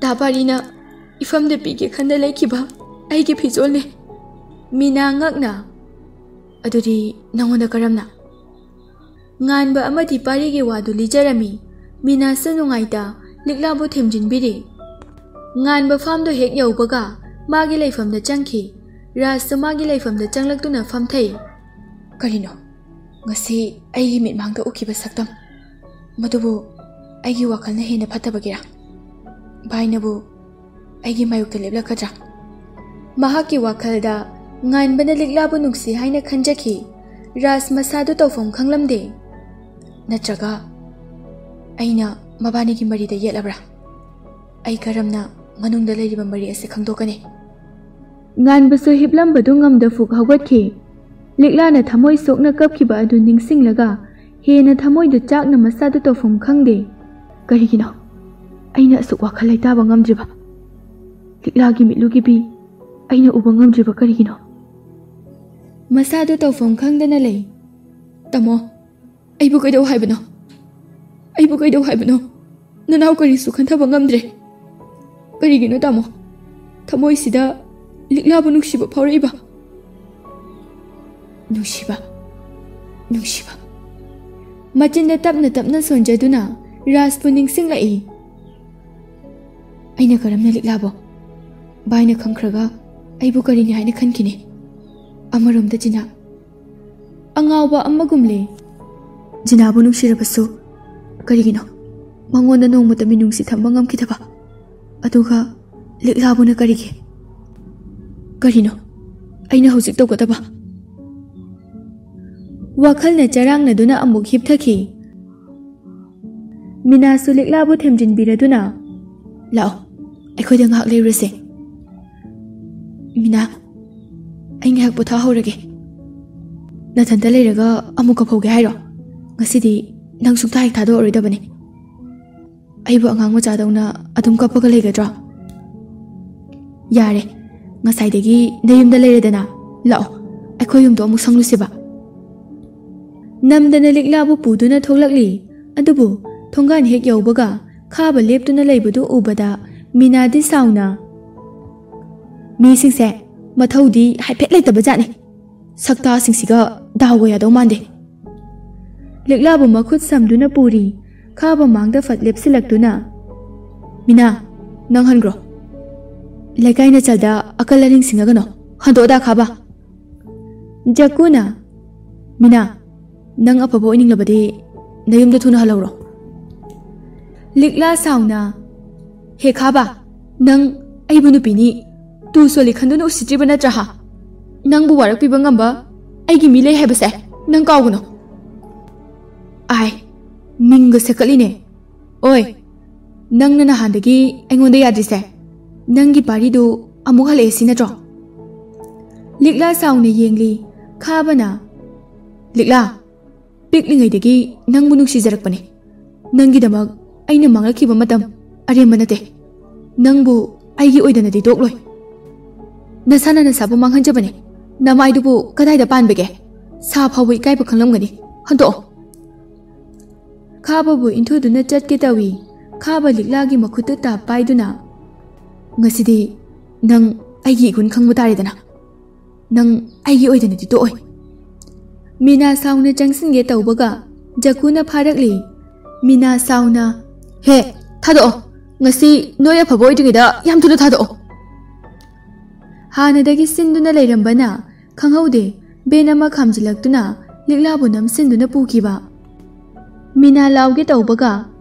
"ꯇꯥ ꯄꯥꯔꯤꯅ ꯏꯐꯝꯗ ꯄꯤꯒꯦ ꯈꯟꯅ ꯂꯩꯈꯤꯕ ꯑꯩꯒꯤ ꯐꯤꯖꯣꯜꯅꯦ꯫" ꯃꯤꯅꯥ ꯉꯛꯅ, "ꯑꯗꯨꯗꯤ ꯅꯪꯉꯣꯟꯗ ꯀꯔꯝꯅ?" ꯉꯥꯟꯕ ꯑꯃꯗꯤ ꯄꯥꯔꯤꯒꯤ ꯋꯥꯗꯨ ꯂꯤꯖꯔꯝꯃꯤ꯫ ꯃꯤꯅꯥꯁꯨ ꯅꯨꯡꯉꯥꯏꯇ ꯂꯤꯛꯂꯥꯕꯨ ꯊꯦꯝꯖꯤꯟꯕꯤꯔꯤ꯫ ꯉꯥꯟꯕ ꯐꯥꯝꯗꯨ ꯍꯦꯛ ꯌꯧꯕꯒ ꯃꯥꯒꯤ ꯂꯩꯐꯝꯗ ꯆꯪꯈꯤ꯫ ꯔꯥꯖꯁꯨ ꯃꯥꯒꯤ ꯂꯩꯐꯝꯗ ꯆꯪꯂꯛꯇꯨꯅ ꯐꯝꯊꯩ꯫ "ꯀꯔꯤꯅꯣ? ꯉꯁꯤ ꯑꯩꯒꯤ ꯃꯤꯠꯃꯥꯡꯗ ꯎꯈꯤꯕ ꯁꯛꯇꯝ, ꯃꯗꯨꯕꯨ ꯑꯩꯒꯤ ꯋꯥꯈꯜꯅ ꯍꯦꯟꯅ ꯐꯠꯇꯕꯒꯤꯔꯥ? ꯚꯥꯏꯅꯕꯨ ꯑꯩꯒꯤ ꯃꯥꯌꯣꯛꯇ ꯂꯦꯞꯂꯛꯀꯗ꯭ꯔꯥ?" ꯃꯍꯥꯛꯀꯤ ꯋꯥꯈꯜꯗ ꯉꯥꯟꯕꯅ ꯂꯤꯛꯂꯥꯕꯨ ꯅꯨꯡꯁꯤ ꯍꯥꯏꯅ ꯈꯟꯖꯈꯤ꯫ ꯔꯥꯖ ꯃꯁꯥꯗꯨ ꯇꯧꯐꯝ ꯈꯪꯂꯝꯗꯦ꯫ "ꯅꯠꯇ꯭ꯔꯒ ꯑꯩꯅ ꯃꯕꯥꯅꯤꯒꯤ ꯃꯔꯤꯗ ꯌꯦꯠꯂꯕ꯭ꯔꯥ? ꯑꯩ ꯀꯔꯝꯅ ꯃꯅꯨꯡꯗ ꯂꯩꯔꯤꯕ ꯃꯔꯤ ꯑꯁꯤ ꯈꯪꯗꯣꯛꯀꯅꯤ?" ꯉꯥꯟꯕꯁꯨ ꯍꯤꯞꯂꯝꯕꯗꯨ ꯉꯝꯗ ꯐꯨꯛ ꯍꯧꯒꯠꯈꯤ꯫ ꯂꯤꯛꯂꯥꯅ ꯊꯃꯣꯏ ꯁꯣꯛꯅ ꯀꯞꯈꯤꯕ ꯑꯗꯨ ꯅꯤꯡꯁꯤꯡꯂꯒ ꯍꯦꯟꯅ ꯊꯃꯣꯏꯗꯨ ꯆꯥꯛꯅ ꯃꯁꯥꯗꯨ ꯇꯧꯐꯝ ꯈꯪꯗꯦ꯫ "ꯀꯔꯤꯒꯤꯅꯣ ꯑꯩꯅ ꯑꯁꯨꯛ ꯋꯥꯈꯜ ꯂꯩꯇꯥꯕ ꯉꯝꯗ꯭ꯔꯤꯕ? ꯂꯤꯛꯂꯥꯒꯤ ꯃꯤꯠꯂꯨꯒꯤ ꯄꯤ ꯑꯩꯅ ꯎꯕ ꯉꯝꯗ꯭ꯔꯤꯕ ꯀꯔꯤꯒꯤꯅꯣ? ꯃꯁꯥꯗꯨ ꯇꯧꯐꯝ ꯈꯪꯗꯅ ꯂꯩ꯫ "ꯇꯥꯃꯣ, ꯑꯩꯕꯨ ꯀꯩꯗꯧ ꯍꯥꯏꯕꯅꯣ? ꯑꯩꯕꯨ ꯀꯩꯗꯧ ꯍꯥꯏꯕꯅꯣ? ꯅꯅꯥꯎ ꯀꯔꯤꯁꯨ ꯈꯟꯊꯕ ꯉꯝꯗ꯭ꯔꯦ꯫ ꯀꯔꯤꯒꯤꯅꯣ ꯇꯥꯃꯣ? ꯊꯃꯣꯏꯁꯤꯗ ꯂꯤꯛꯂꯥꯕꯨ ꯅꯨꯡꯁꯤꯕ ꯐꯥꯎꯔꯛꯏꯕ?" "ꯅꯨꯡꯁꯤꯕ, ꯅꯨꯡꯁꯤꯕ꯫" ꯃꯆꯤꯟꯗ ꯇꯞꯅ ꯇꯞꯅ ꯁꯣꯟꯖꯗꯨꯅ ꯔꯥꯖꯄꯨ ꯅꯤꯡꯁꯤꯡꯂꯛꯏ꯫ "ꯑꯩꯅ ꯀꯔꯝꯅ ꯂꯤꯛꯂꯥꯕꯣ? ꯚꯥꯏꯅ ꯈꯪꯈ꯭ꯔꯒ ꯑꯩꯕꯨ ꯀꯔꯤꯅꯤ ꯍꯥꯏꯅ ꯈꯟꯈꯤꯅꯤ?" ꯑꯃꯔꯣꯝꯗ ꯖꯤꯅꯥ ꯑꯉꯥꯎꯕ ꯑꯃꯒꯨꯝꯂꯦ꯫ ꯖꯤꯅꯥꯕꯨ ꯅꯨꯡꯁꯤꯔꯕꯁꯨ ꯀꯔꯤꯒꯤꯅꯣ ꯃꯉꯣꯟꯗ ꯅꯣꯡꯃꯇ ꯃꯤꯅꯨꯡꯁꯤ ꯊꯝꯕ ꯉꯝꯈꯤꯗꯕ? ꯑꯗꯨꯒ ꯂꯤꯛꯂꯥꯕꯨꯅ ꯀꯔꯤꯒꯤ? ꯀꯔꯤꯅꯣ ꯑꯩꯅ ꯍꯧꯖꯤꯛ ꯇꯧꯒꯗꯕ? ꯋꯥꯈꯜꯅ ꯆꯔꯥꯡꯅꯗꯨꯅ ꯑꯃꯨꯛ ꯍꯤꯞꯊꯈꯤ꯫ ꯃꯤꯅꯥꯁꯨ ꯂꯤꯛꯂꯥꯕꯨ ꯊꯦꯝꯖꯤꯟꯕꯤꯔꯗꯨꯅ, "ꯂꯥꯛꯑꯣ, ꯑꯩꯈꯣꯏꯗ ꯉꯥꯏꯍꯥꯛ ꯂꯩꯔꯨꯔꯁꯦ꯫" "ꯃꯤꯅꯥ, ꯑꯩ ꯉꯥꯏꯍꯥꯛ ꯄꯣꯊꯥꯍꯧꯔꯒꯦ꯫ ꯅꯊꯟꯇ ꯂꯩꯔꯒ ꯑꯃꯨꯛ ꯀꯞꯍꯧꯒꯦ ꯍꯥꯏꯔꯣ? ꯉꯁꯤꯗꯤ ꯅꯪ ꯁꯨꯛꯊꯥ ꯍꯦꯛ ꯊꯥꯗꯣꯛꯑꯔꯣꯏꯗꯕꯅꯤ꯫ ꯑꯩꯕꯨ ꯑꯉꯥꯡ ꯃꯆꯥꯗꯧꯅ ꯑꯗꯨꯝ ꯀꯞꯄꯒ ꯂꯩꯒꯗ꯭ꯔꯣ? ꯌꯥꯔꯦ, ꯉꯁꯥꯏꯗꯒꯤ ꯅꯌꯨꯝꯗ ꯂꯩꯔꯦꯗꯅ꯫ ꯂꯥꯛꯑꯣ, ꯑꯩꯈꯣꯏ ꯌꯨꯝꯗꯣ ꯑꯃꯨꯛ ꯁꯪꯂꯨꯁꯤꯕ꯫" ꯅꯝꯗꯅ ꯂꯤꯛꯂꯥꯕꯨ ꯄꯨꯗꯨꯅ ꯊꯣꯛꯂꯛꯂꯤ꯫ ꯑꯗꯨꯕꯨ ꯊꯣꯡꯒꯥꯟ ꯍꯦꯛ ꯌꯧꯕꯒ ꯈꯥꯕ ꯂꯦꯞꯇꯨꯅ ꯂꯩꯕꯗꯨ ꯎꯕꯗ ꯃꯤꯅꯥꯗꯤ ꯁꯥꯎꯅ, "ꯃꯤꯁꯤꯡꯁꯦ ꯃꯊꯧꯗꯤ ꯍꯥꯏꯐꯦꯠ ꯂꯩꯇꯕ ꯖꯥꯠꯅꯤ꯫ ꯁꯛꯇꯥꯁꯤꯡꯁꯤꯒ ꯗꯥꯎꯒ ꯌꯥꯗꯧ ꯃꯥꯟꯗꯦ꯫" ꯂꯤꯛꯂꯥꯕꯨ ꯃꯈꯨꯠ ꯁꯝꯗꯨꯅ ꯄꯨꯔꯤ꯫ ꯈꯥꯕ ꯃꯥꯡꯗ ꯐꯠ ꯂꯦꯞꯁꯤꯜꯂꯛꯇꯨꯅ, "ꯃꯤꯅꯥ, ꯅꯪ ꯍꯟꯈ꯭ꯔꯣ꯫ ꯂꯩꯀꯥꯏ ꯅꯆꯜꯗ ꯑꯀꯜ ꯑꯔꯤꯡ ꯁꯤꯡꯅꯒꯅꯣ꯫ ꯍꯟꯗꯣꯛꯑꯗꯥ ꯈꯥꯕ꯫" ꯖꯀꯨꯅ, "ꯃꯤꯅꯥ, ꯅꯪ ꯑꯐꯕ ꯑꯣꯏꯅꯤꯡꯂꯕꯗꯤ ꯅꯌꯨꯝꯗ ꯊꯨꯅ ꯍꯜꯍꯧꯔꯣ꯫" ꯂꯤꯛꯂꯥ ꯁꯥꯎꯅ, "ꯍꯦ ꯈꯥꯕ, ꯅꯪ ꯑꯩꯕꯨ ꯅꯨꯄꯤꯅꯤ ꯇꯨ ꯁꯣꯜꯂꯤ ꯈꯟꯗꯨꯅ ꯎꯁꯤꯠꯇ꯭ꯔꯤꯕ ꯅꯠꯇ꯭ꯔꯥ ꯍꯥ? ꯅꯪꯕꯨ ꯋꯥꯔꯛꯄꯤꯕ ꯉꯝꯕ ꯑꯩꯒꯤ ꯃꯤ ꯂꯩ ꯍꯥꯏꯕꯁꯦ ꯅꯪ ꯀꯥꯎꯒꯅꯨ꯫" "ꯑꯥꯏ, ꯃꯤꯡꯒ ꯁꯦꯀꯠꯂꯤꯅꯦ꯫ ꯑꯣꯏ, ꯅꯪꯅ ꯅꯍꯥꯟꯗꯒꯤ ꯑꯩꯉꯣꯟꯗ ꯌꯥꯗ꯭ꯔꯤꯁꯦ ꯅꯪꯒꯤ ꯄꯥꯔꯤꯗꯨ ꯑꯃꯨꯛ ꯍꯜꯂꯛꯑꯦ ꯁꯤ ꯅꯠꯇ꯭ꯔꯣ?" ꯂꯤꯛꯂꯥ ꯁꯥꯎꯅ ꯌꯦꯡꯂꯤ꯫ ꯈꯥꯕꯅ, "ꯂꯤꯛꯂꯥ, ꯄꯤꯛꯂꯤꯉꯩꯗꯒꯤ ꯅꯪꯕꯨ ꯅꯨꯡꯁꯤꯖꯔꯛꯄꯅꯦ꯫ ꯅꯪꯒꯤꯗꯃꯛ ꯑꯩꯅ ꯃꯥꯡꯂꯛꯈꯤꯕ ꯃꯇꯝ ꯑꯔꯦꯝꯕ ꯅꯠꯇꯦ꯫ ꯅꯪꯕꯨ ꯑꯩꯒꯤ ꯑꯣꯏꯗꯅꯗꯤ ꯇꯣꯛꯂꯣꯏ꯫ ꯅꯁꯥꯅ ꯅꯁꯥꯕꯨ ꯃꯥꯡꯍꯟꯖꯕꯅꯤ꯫ ꯅꯃꯥꯏꯗꯨꯕꯨ ꯀꯗꯥꯏꯗ ꯄꯥꯟꯕꯒꯦ? ꯁꯥ ꯐꯥꯎꯕ ꯏꯀꯥꯏꯕ ꯈꯪꯂꯝꯒꯅꯤ꯫ ꯍꯟꯗꯣꯛꯑꯣ꯫ ꯈꯥꯕꯕꯨ ꯏꯟꯊꯨꯗꯨꯅ ꯆꯠꯀꯦ ꯇꯧꯏ꯫ ꯈꯥꯕ ꯂꯤꯛꯂꯥꯒꯤ ꯃꯈꯨꯠꯇꯨ ꯇꯥꯞ ꯄꯥꯏꯗꯨꯅ, "ꯉꯁꯤꯗꯤ ꯅꯪ ꯑꯩꯒꯤ ꯏꯒꯨꯟ ꯈꯪꯕ ꯇꯥꯔꯦꯗꯅ꯫ ꯅꯪ ꯑꯩꯒꯤ ꯑꯣꯏꯗꯅꯗꯤ ꯇꯣꯛꯑꯣꯏ꯫" ꯃꯤꯅꯥ ꯁꯥꯎꯅ ꯆꯪꯁꯤꯟꯒꯦ ꯇꯧꯕꯒ ꯖꯀꯨꯅ ꯐꯥꯔꯛꯂꯤ꯫ ꯃꯤꯅꯥ ꯁꯥꯎꯅ, "ꯍꯦ, ꯊꯥꯗꯣꯛꯑꯣ꯫ ꯉꯁꯤ ꯅꯣꯏ ꯑꯐꯕ ꯑꯣꯏꯗ꯭ꯔꯤꯉꯩꯗ ꯌꯥꯝ ꯊꯨꯅ ꯊꯥꯗꯣꯛꯑꯣ꯫" ꯍꯥꯟꯅꯗꯒꯤ ꯁꯤꯟꯗꯨꯅ ꯂꯩꯔꯝꯕꯅ ꯈꯪꯍꯧꯗꯦ, ꯕꯦꯟ ꯑꯃ ꯈꯥꯝꯖꯤꯜꯂꯛꯇꯨꯅ ꯂꯤꯛꯂꯥꯕꯨ ꯅꯝꯁꯤꯟꯗꯨꯅ ꯄꯨꯈꯤꯕ꯫ ꯃꯤꯅꯥ ꯂꯥꯎꯒꯦ ꯇꯧꯕꯒ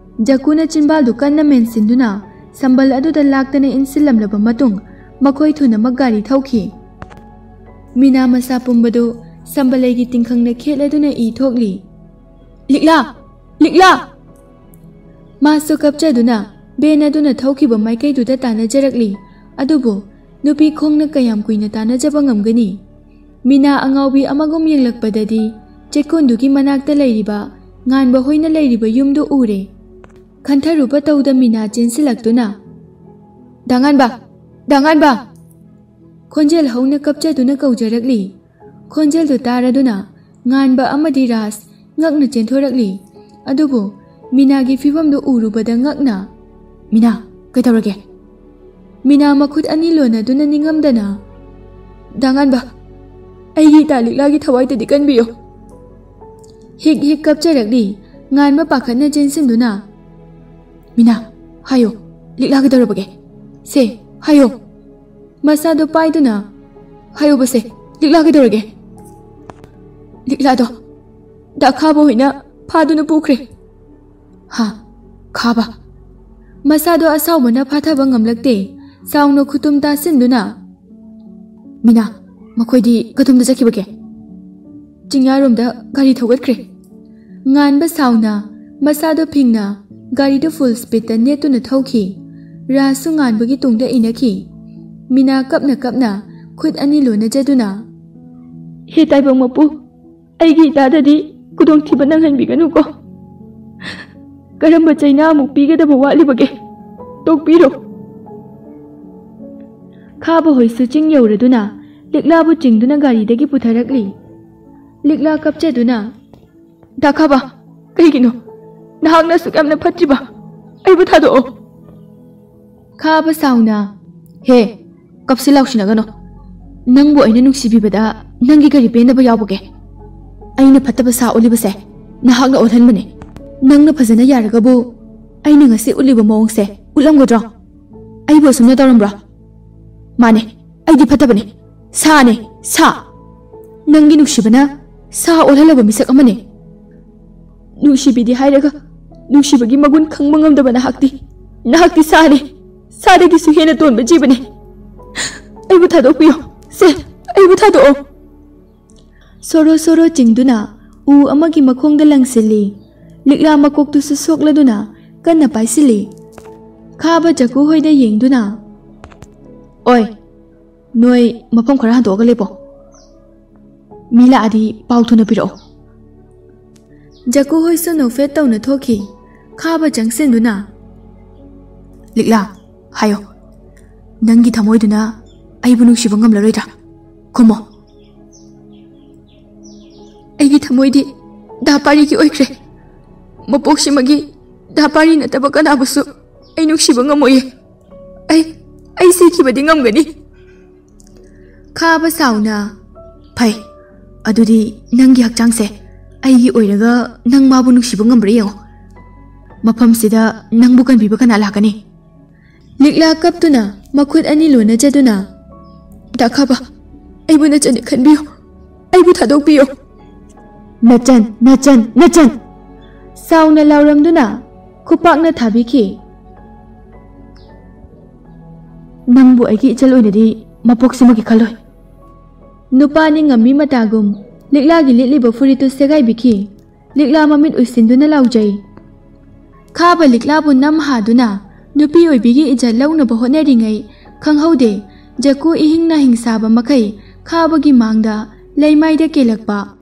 ꯖꯀꯨꯅ ꯆꯤꯟꯕꯥꯜꯗꯨ ꯀꯟꯅ ꯃꯦꯟꯁꯤꯟꯗꯨꯅ ꯁꯝꯕꯜ ꯑꯗꯨꯗ ꯂꯥꯛꯇꯅ ꯏꯟꯁꯤꯜꯂꯝꯂꯕ ꯃꯇꯨꯡ ꯃꯈꯣꯏ ꯊꯨꯅꯃꯛ ꯒꯥꯔꯤ ꯊꯧꯈꯤ꯫ ꯃꯤꯅꯥ ꯃꯁꯥ ꯄꯨꯝꯕꯗꯨ ꯁꯝꯕꯂꯩꯒꯤ ꯇꯤꯡꯈꯪꯅ ꯈꯦꯠꯂꯗꯨꯅ ꯏ ꯊꯣꯛꯂꯤ꯫ "ꯂꯤꯛꯂꯥ! ꯂꯤꯛꯂꯥ!" ꯃꯥꯁꯨ ꯀꯞꯆꯗꯨꯅ ꯕꯦꯟ ꯑꯗꯨꯅ ꯊꯧꯈꯤꯕ ꯃꯥꯏꯀꯩꯗꯨꯗ ꯇꯥꯟꯅꯖꯔꯛꯂꯤ꯫ ꯑꯗꯨꯕꯨ ꯅꯨꯄꯤ ꯈꯣꯡꯅ ꯀꯌꯥꯝ ꯀꯨꯏꯅ ꯇꯥꯟꯅꯖꯕ ꯉꯝꯒꯅꯤ? ꯃꯤꯅꯥ ꯑꯉꯥꯎꯕꯤ ꯑꯃꯒꯨꯝ ꯌꯦꯡꯂꯛꯄꯗꯗꯤ ꯆꯦꯛꯀꯣꯟꯗꯨꯒꯤ ꯃꯅꯥꯛꯇ ꯂꯩꯔꯤꯕ ꯉꯥꯟꯕ ꯍꯣꯏꯅ ꯂꯩꯔꯤꯕ ꯌꯨꯝꯗꯨ ꯎꯔꯦ꯫ ꯈꯟꯊꯔꯨꯕ ꯇꯧꯗ ꯃꯤꯅꯥ ꯆꯦꯟꯁꯤꯜꯂꯛꯇꯨꯅ, "ꯗꯥ ꯉꯥꯟꯕ! ꯗꯥ ꯉꯥꯟꯕ!" ꯈꯣꯟꯖꯦꯜ ꯍꯧꯅ ꯀꯞꯆꯗꯨꯅ ꯀꯧꯖꯔꯛꯂꯤ꯫ ꯈꯣꯟꯖꯦꯜꯗꯨ ꯇꯥꯔꯗꯨꯅ ꯉꯥꯟꯕ ꯑꯃꯗꯤ ꯔꯥꯖ ꯉꯛꯅ ꯆꯦꯟꯊꯣꯔꯛꯂꯤ꯫ ꯑꯗꯨꯕꯨ ꯃꯤꯅꯥꯒꯤ ꯐꯤꯕꯝꯗꯨ ꯎꯔꯨꯕꯗ ꯉꯛꯅ, "ꯃꯤꯅꯥ, ꯀꯩꯗꯧꯔꯒꯦ?" ꯃꯤꯅꯥ ꯃꯈꯨꯠ ꯑꯅꯤ ꯂꯣꯟꯅꯗꯨꯅ ꯅꯤꯡꯉꯝꯗꯅ, "ꯗꯥ ꯉꯥꯟꯕ, ꯑꯩꯒꯤ ꯏꯇꯥ ꯂꯤꯛꯂꯥꯒꯤ ꯊꯋꯥꯏꯗꯗꯤ ꯀꯟꯕꯤꯌꯨ꯫" ꯍꯤꯛ ꯍꯤꯛ ꯀꯞꯆꯔꯛꯂꯤ꯫ ꯉꯥꯟꯕ ꯄꯥꯈꯠꯅ ꯆꯦꯟꯁꯤꯟꯗꯨꯅ, "ꯃꯤꯅꯥ, ꯍꯥꯏꯌꯣ, ꯂꯤꯛꯂꯥ ꯀꯩꯗꯧꯔꯕꯒꯦ? ꯁꯦ, ꯍꯥꯏꯌꯣ꯫" ꯃꯁꯥꯗꯣ ꯄꯥꯏꯗꯨꯅ, "ꯍꯥꯏꯌꯣꯕꯁꯦ, ꯂꯤꯛꯂꯥ ꯀꯩꯗꯧꯔꯒꯦ?" "ꯂꯤꯛꯂꯥꯗꯣ ꯗꯥ ꯈꯥꯕ ꯍꯣꯏꯅ ꯐꯥꯗꯨꯅ ꯄꯨꯈ꯭ꯔꯦ꯫" "ꯍꯥ? ꯈꯥꯕ?" ꯃꯁꯥꯗꯣ ꯑꯁꯥꯎꯕꯅ ꯐꯥꯊꯕ ꯉꯝꯂꯛꯇꯦ꯫ ꯁꯥꯎꯅ ꯈꯨꯇꯨꯝ ꯇꯥꯁꯤꯟꯗꯨꯅ, "ꯃꯤꯅꯥ, ꯃꯈꯣꯏꯗꯤ ꯀꯗꯣꯝꯗ ꯆꯠꯈꯤꯕꯒꯦ?" "ꯆꯤꯡꯌꯥꯔꯣꯝꯗ ꯒꯥꯔꯤ ꯊꯧꯒꯠꯈ꯭ꯔꯦ꯫" ꯉꯥꯟꯕ ꯁꯥꯎꯅ ꯃꯁꯥꯗꯣ ꯐꯤꯡꯅ ꯒꯥꯔꯤꯗꯨ ꯐꯨꯜ ꯁ꯭ꯄꯤꯗꯇ ꯅꯦꯠꯇꯨꯅ ꯊꯧꯈꯤ꯫ ꯔꯥꯖꯁꯨ ꯉꯥꯟꯕꯒꯤ ꯇꯨꯡꯗ ꯏꯟꯅꯈꯤ꯫ ꯃꯤꯅꯥ ꯀꯞꯅ ꯀꯞꯅ ꯈꯨꯠ ꯑꯅꯤ ꯂꯣꯟꯅꯖꯗꯨꯅ, "ꯍꯦ ꯇꯥꯏꯕꯪ ꯃꯄꯨ, ꯑꯩꯒꯤ ꯏꯇꯥꯗꯗꯤ ꯈꯨꯗꯣꯡꯊꯤꯕ ꯅꯪꯍꯟꯕꯤꯒꯅꯨꯀꯣ꯫ ꯀꯔꯝꯕ ꯆꯩꯅꯥ ꯑꯃꯨꯛ ꯄꯤꯒꯗꯕ ꯋꯥꯠꯂꯤꯕꯒꯦ? ꯇꯣꯛꯄꯤꯔꯣ꯫" ꯈꯥꯕ ꯍꯣꯏꯁꯨ ꯆꯤꯡ ꯌꯧꯔꯗꯨꯅ ꯂꯤꯛꯂꯥꯕꯨ ꯆꯤꯡꯗꯨꯅ ꯒꯥꯔꯤꯗꯒꯤ ꯄꯨꯊꯔꯛꯂꯤ꯫ ꯂꯤꯛꯂꯥ ꯀꯞꯆꯗꯨꯅ, "ꯗꯥ ꯈꯥꯕ, ꯀꯩꯒꯤꯅꯣ? ꯅꯍꯥꯛꯅ ꯑꯁꯨꯛ ꯌꯥꯝꯅ ꯐꯠꯇ꯭ꯔꯤꯕ? ꯑꯩꯕꯨ ꯊꯥꯗꯣꯛꯑꯣ!" ꯈꯥꯕ ꯁꯥꯎꯅ, "ꯍꯦ, ꯀꯞꯁꯤ ꯂꯥꯎꯁꯤꯟꯅꯒꯅꯣ꯫ ꯅꯪꯕꯨ ꯑꯩꯅ ꯅꯨꯡꯁꯤꯕꯤꯕꯗ ꯅꯪꯒꯤ ꯀꯔꯤ ꯄꯦꯟꯗꯕ ꯌꯥꯎꯕꯒꯦ? ꯑꯩꯅ ꯐꯠꯇꯕ ꯁꯥ ꯑꯣꯜꯂꯤꯕꯁꯦ ꯅꯍꯥꯛꯅ ꯑꯣꯜꯍꯟꯕꯅꯦ꯫ ꯅꯪꯅ ꯐꯖꯅ ꯌꯥꯔꯒꯕꯨ ꯑꯩꯅ ꯉꯁꯤ ꯎꯠꯂꯤꯕ ꯃꯑꯣꯡꯁꯦ ꯎꯠꯂꯝꯒꯗ꯭ꯔꯣ? ꯑꯩꯕꯨ ꯑꯁꯨꯝꯅ ꯇꯧꯔꯝꯕ꯭ꯔꯣ? ꯃꯥꯅꯦ, ꯑꯩꯗꯤ ꯐꯠꯇꯕꯅꯦ꯫ ꯁꯥꯅꯦ, ꯁꯥ꯫ ꯅꯪꯒꯤ ꯅꯨꯡꯁꯤꯕꯅ ꯁꯥ ꯑꯣꯜꯍꯜꯂꯕ ꯃꯤꯁꯛ ꯑꯃꯅꯦ꯫ ꯅꯨꯡꯁꯤꯕꯤꯗꯦ ꯍꯥꯏꯔꯒ ꯅꯨꯡꯁꯤꯕꯒꯤ ꯃꯒꯨꯟ ꯈꯪꯕ ꯉꯝꯗꯕ ꯅꯍꯥꯛꯇꯤ, ꯅꯍꯥꯛꯇꯤ ꯁꯥꯅꯦ꯫ ꯁꯥꯗꯒꯤꯁꯨ ꯍꯦꯟꯅ ꯇꯣꯟꯕ ꯖꯤꯕꯅꯦ꯫ ꯑꯩꯕꯨ ꯊꯥꯗꯣꯛꯄꯤꯌꯣ꯫ ꯁꯦ, ꯑꯩꯕꯨ ꯊꯥꯗꯣꯛꯑꯣ!" ꯁꯣꯔꯣ ꯁꯣꯔꯣ ꯆꯤꯡꯗꯨꯅ ꯎ ꯑꯃꯒꯤ ꯃꯈꯣꯡꯗ ꯂꯪꯁꯤꯜꯂꯤ꯫ ꯂꯤꯛꯂꯥ ꯃꯀꯣꯛꯇꯨꯁꯨ ꯁꯣꯛꯂꯗꯨꯅ ꯀꯟꯅ ꯄꯥꯏꯁꯤꯜꯂꯤ꯫ ꯈꯥꯕ ꯖꯀꯨ ꯍꯣꯏꯗ ꯌꯦꯡꯗꯨꯅ, "ꯑꯣꯏ, ꯅꯣꯏ ꯃꯐꯝ ꯈꯔ ꯍꯟꯗꯣꯛꯑꯒ ꯂꯦꯞꯄꯣ꯫ ꯃꯤ ꯂꯥꯛꯑꯗꯤ ꯄꯥꯎ ꯊꯨꯅ ꯄꯤꯔꯛꯑꯣ꯫" ꯖꯀꯨ ꯍꯣꯏꯁꯨ ꯅꯣꯛꯐꯦꯠ ꯇꯧꯅ ꯊꯣꯛꯈꯤ꯫ ꯈꯥꯕ ꯆꯪꯁꯤꯟꯗꯨꯅ, "ꯂꯤꯛꯂꯥ, ꯍꯥꯏꯌꯣ, ꯅꯪꯒꯤ ꯊꯃꯣꯏꯗꯨꯅ ꯑꯩꯕꯨ ꯅꯨꯡꯁꯤꯕ ꯉꯝꯂꯔꯣꯏꯗ꯭ꯔꯥ? ꯈꯨꯝꯃꯣ꯫" "ꯑꯩꯒꯤ ꯊꯃꯣꯏꯗꯤ ꯗꯥ ꯄꯥꯔꯤꯒꯤ ꯑꯣꯏꯈ꯭ꯔꯦ꯫ ꯃꯄꯣꯛꯁꯤꯃꯒꯤ ꯗꯥ ꯄꯥꯔꯤ ꯅꯠꯇꯕ ꯀꯅꯥꯕꯨꯁꯨ ꯑꯩ ꯅꯨꯡꯁꯤꯕ ꯉꯝꯃꯣꯏꯌꯦ꯫ ꯑꯩ, ꯑꯩ ꯁꯤꯈꯤꯕꯗꯤ ꯉꯝꯒꯅꯤ꯫" ꯈꯥꯕ ꯁꯥꯎꯅ, "ꯐꯩ, ꯑꯗꯨꯗꯤ ꯅꯪꯒꯤ ꯍꯛꯆꯥꯡꯁꯦ ꯑꯩꯒꯤ ꯑꯣꯏꯔꯒ ꯅꯪ ꯃꯥꯕꯨ ꯅꯨꯡꯁꯤꯕ ꯉꯝꯕ꯭ꯔꯥ ꯌꯦꯡꯉꯣ꯫ ꯃꯐꯝꯁꯤꯗ ꯅꯪꯕꯨ ꯀꯟꯕꯤꯕ ꯀꯅꯥ ꯂꯥꯛꯀꯅꯤ?" ꯂꯤꯛꯂꯥ ꯀꯞꯇꯨꯅ ꯃꯈꯨꯠ ꯑꯅꯤ ꯂꯣꯟꯅꯖꯗꯨꯅ, "ꯗꯥ ꯈꯥꯕ, ꯑꯩꯕꯨ ꯅꯆꯟꯅꯤ ꯈꯟꯕꯤꯌꯨ꯫ ꯑꯩꯕꯨ ꯊꯥꯗꯣꯛꯄꯤꯌꯨ꯫" "ꯅꯆꯟ, ꯅꯆꯟ, ꯅꯆꯟ!" ꯁꯥꯎꯅ ꯂꯥꯎꯔꯝꯗꯨꯅ ꯈꯨꯄꯥꯛꯅ ꯊꯥꯕꯤꯈꯤ꯫ "ꯅꯪꯕꯨ ꯑꯩꯒꯤ ꯏꯆꯜ ꯑꯣꯏꯅꯗꯤ ꯃꯄꯣꯛꯁꯤꯃꯒꯤ ꯈꯜꯂꯣꯏ꯫" ꯅꯨꯄꯥ ꯅꯤꯡꯉꯝꯃꯤ ꯃꯇꯥꯒꯨꯝ ꯂꯤꯛꯂꯥꯒꯤ ꯂꯤꯠꯂꯤꯕ ꯐꯨꯔꯤꯠꯇꯨ ꯁꯦꯒꯥꯏꯕꯤꯈꯤ꯫ ꯂꯤꯛꯂꯥ ꯃꯃꯤꯠ ꯎꯏꯁꯤꯟꯗꯨꯅ ꯂꯥꯎꯖꯩ꯫ ꯈꯥꯕ ꯂꯤꯛꯂꯥꯕꯨ ꯅꯝ ꯍꯥꯗꯨꯅ ꯅꯨꯄꯤ ꯑꯣꯏꯕꯤꯒꯤ ꯏꯖꯠ ꯂꯧꯅꯕ ꯍꯣꯠꯅꯔꯤꯉꯩ ꯈꯪꯍꯧꯗꯦ, ꯖꯀꯨ ꯏꯍꯤꯡ ꯅꯥꯍꯤꯡ ꯁꯥꯕ ꯃꯈꯩ ꯈꯥꯕꯒꯤ ꯃꯥꯡꯗ ꯂꯩꯃꯥꯏꯗ ꯀꯦꯜꯂꯛꯄ꯫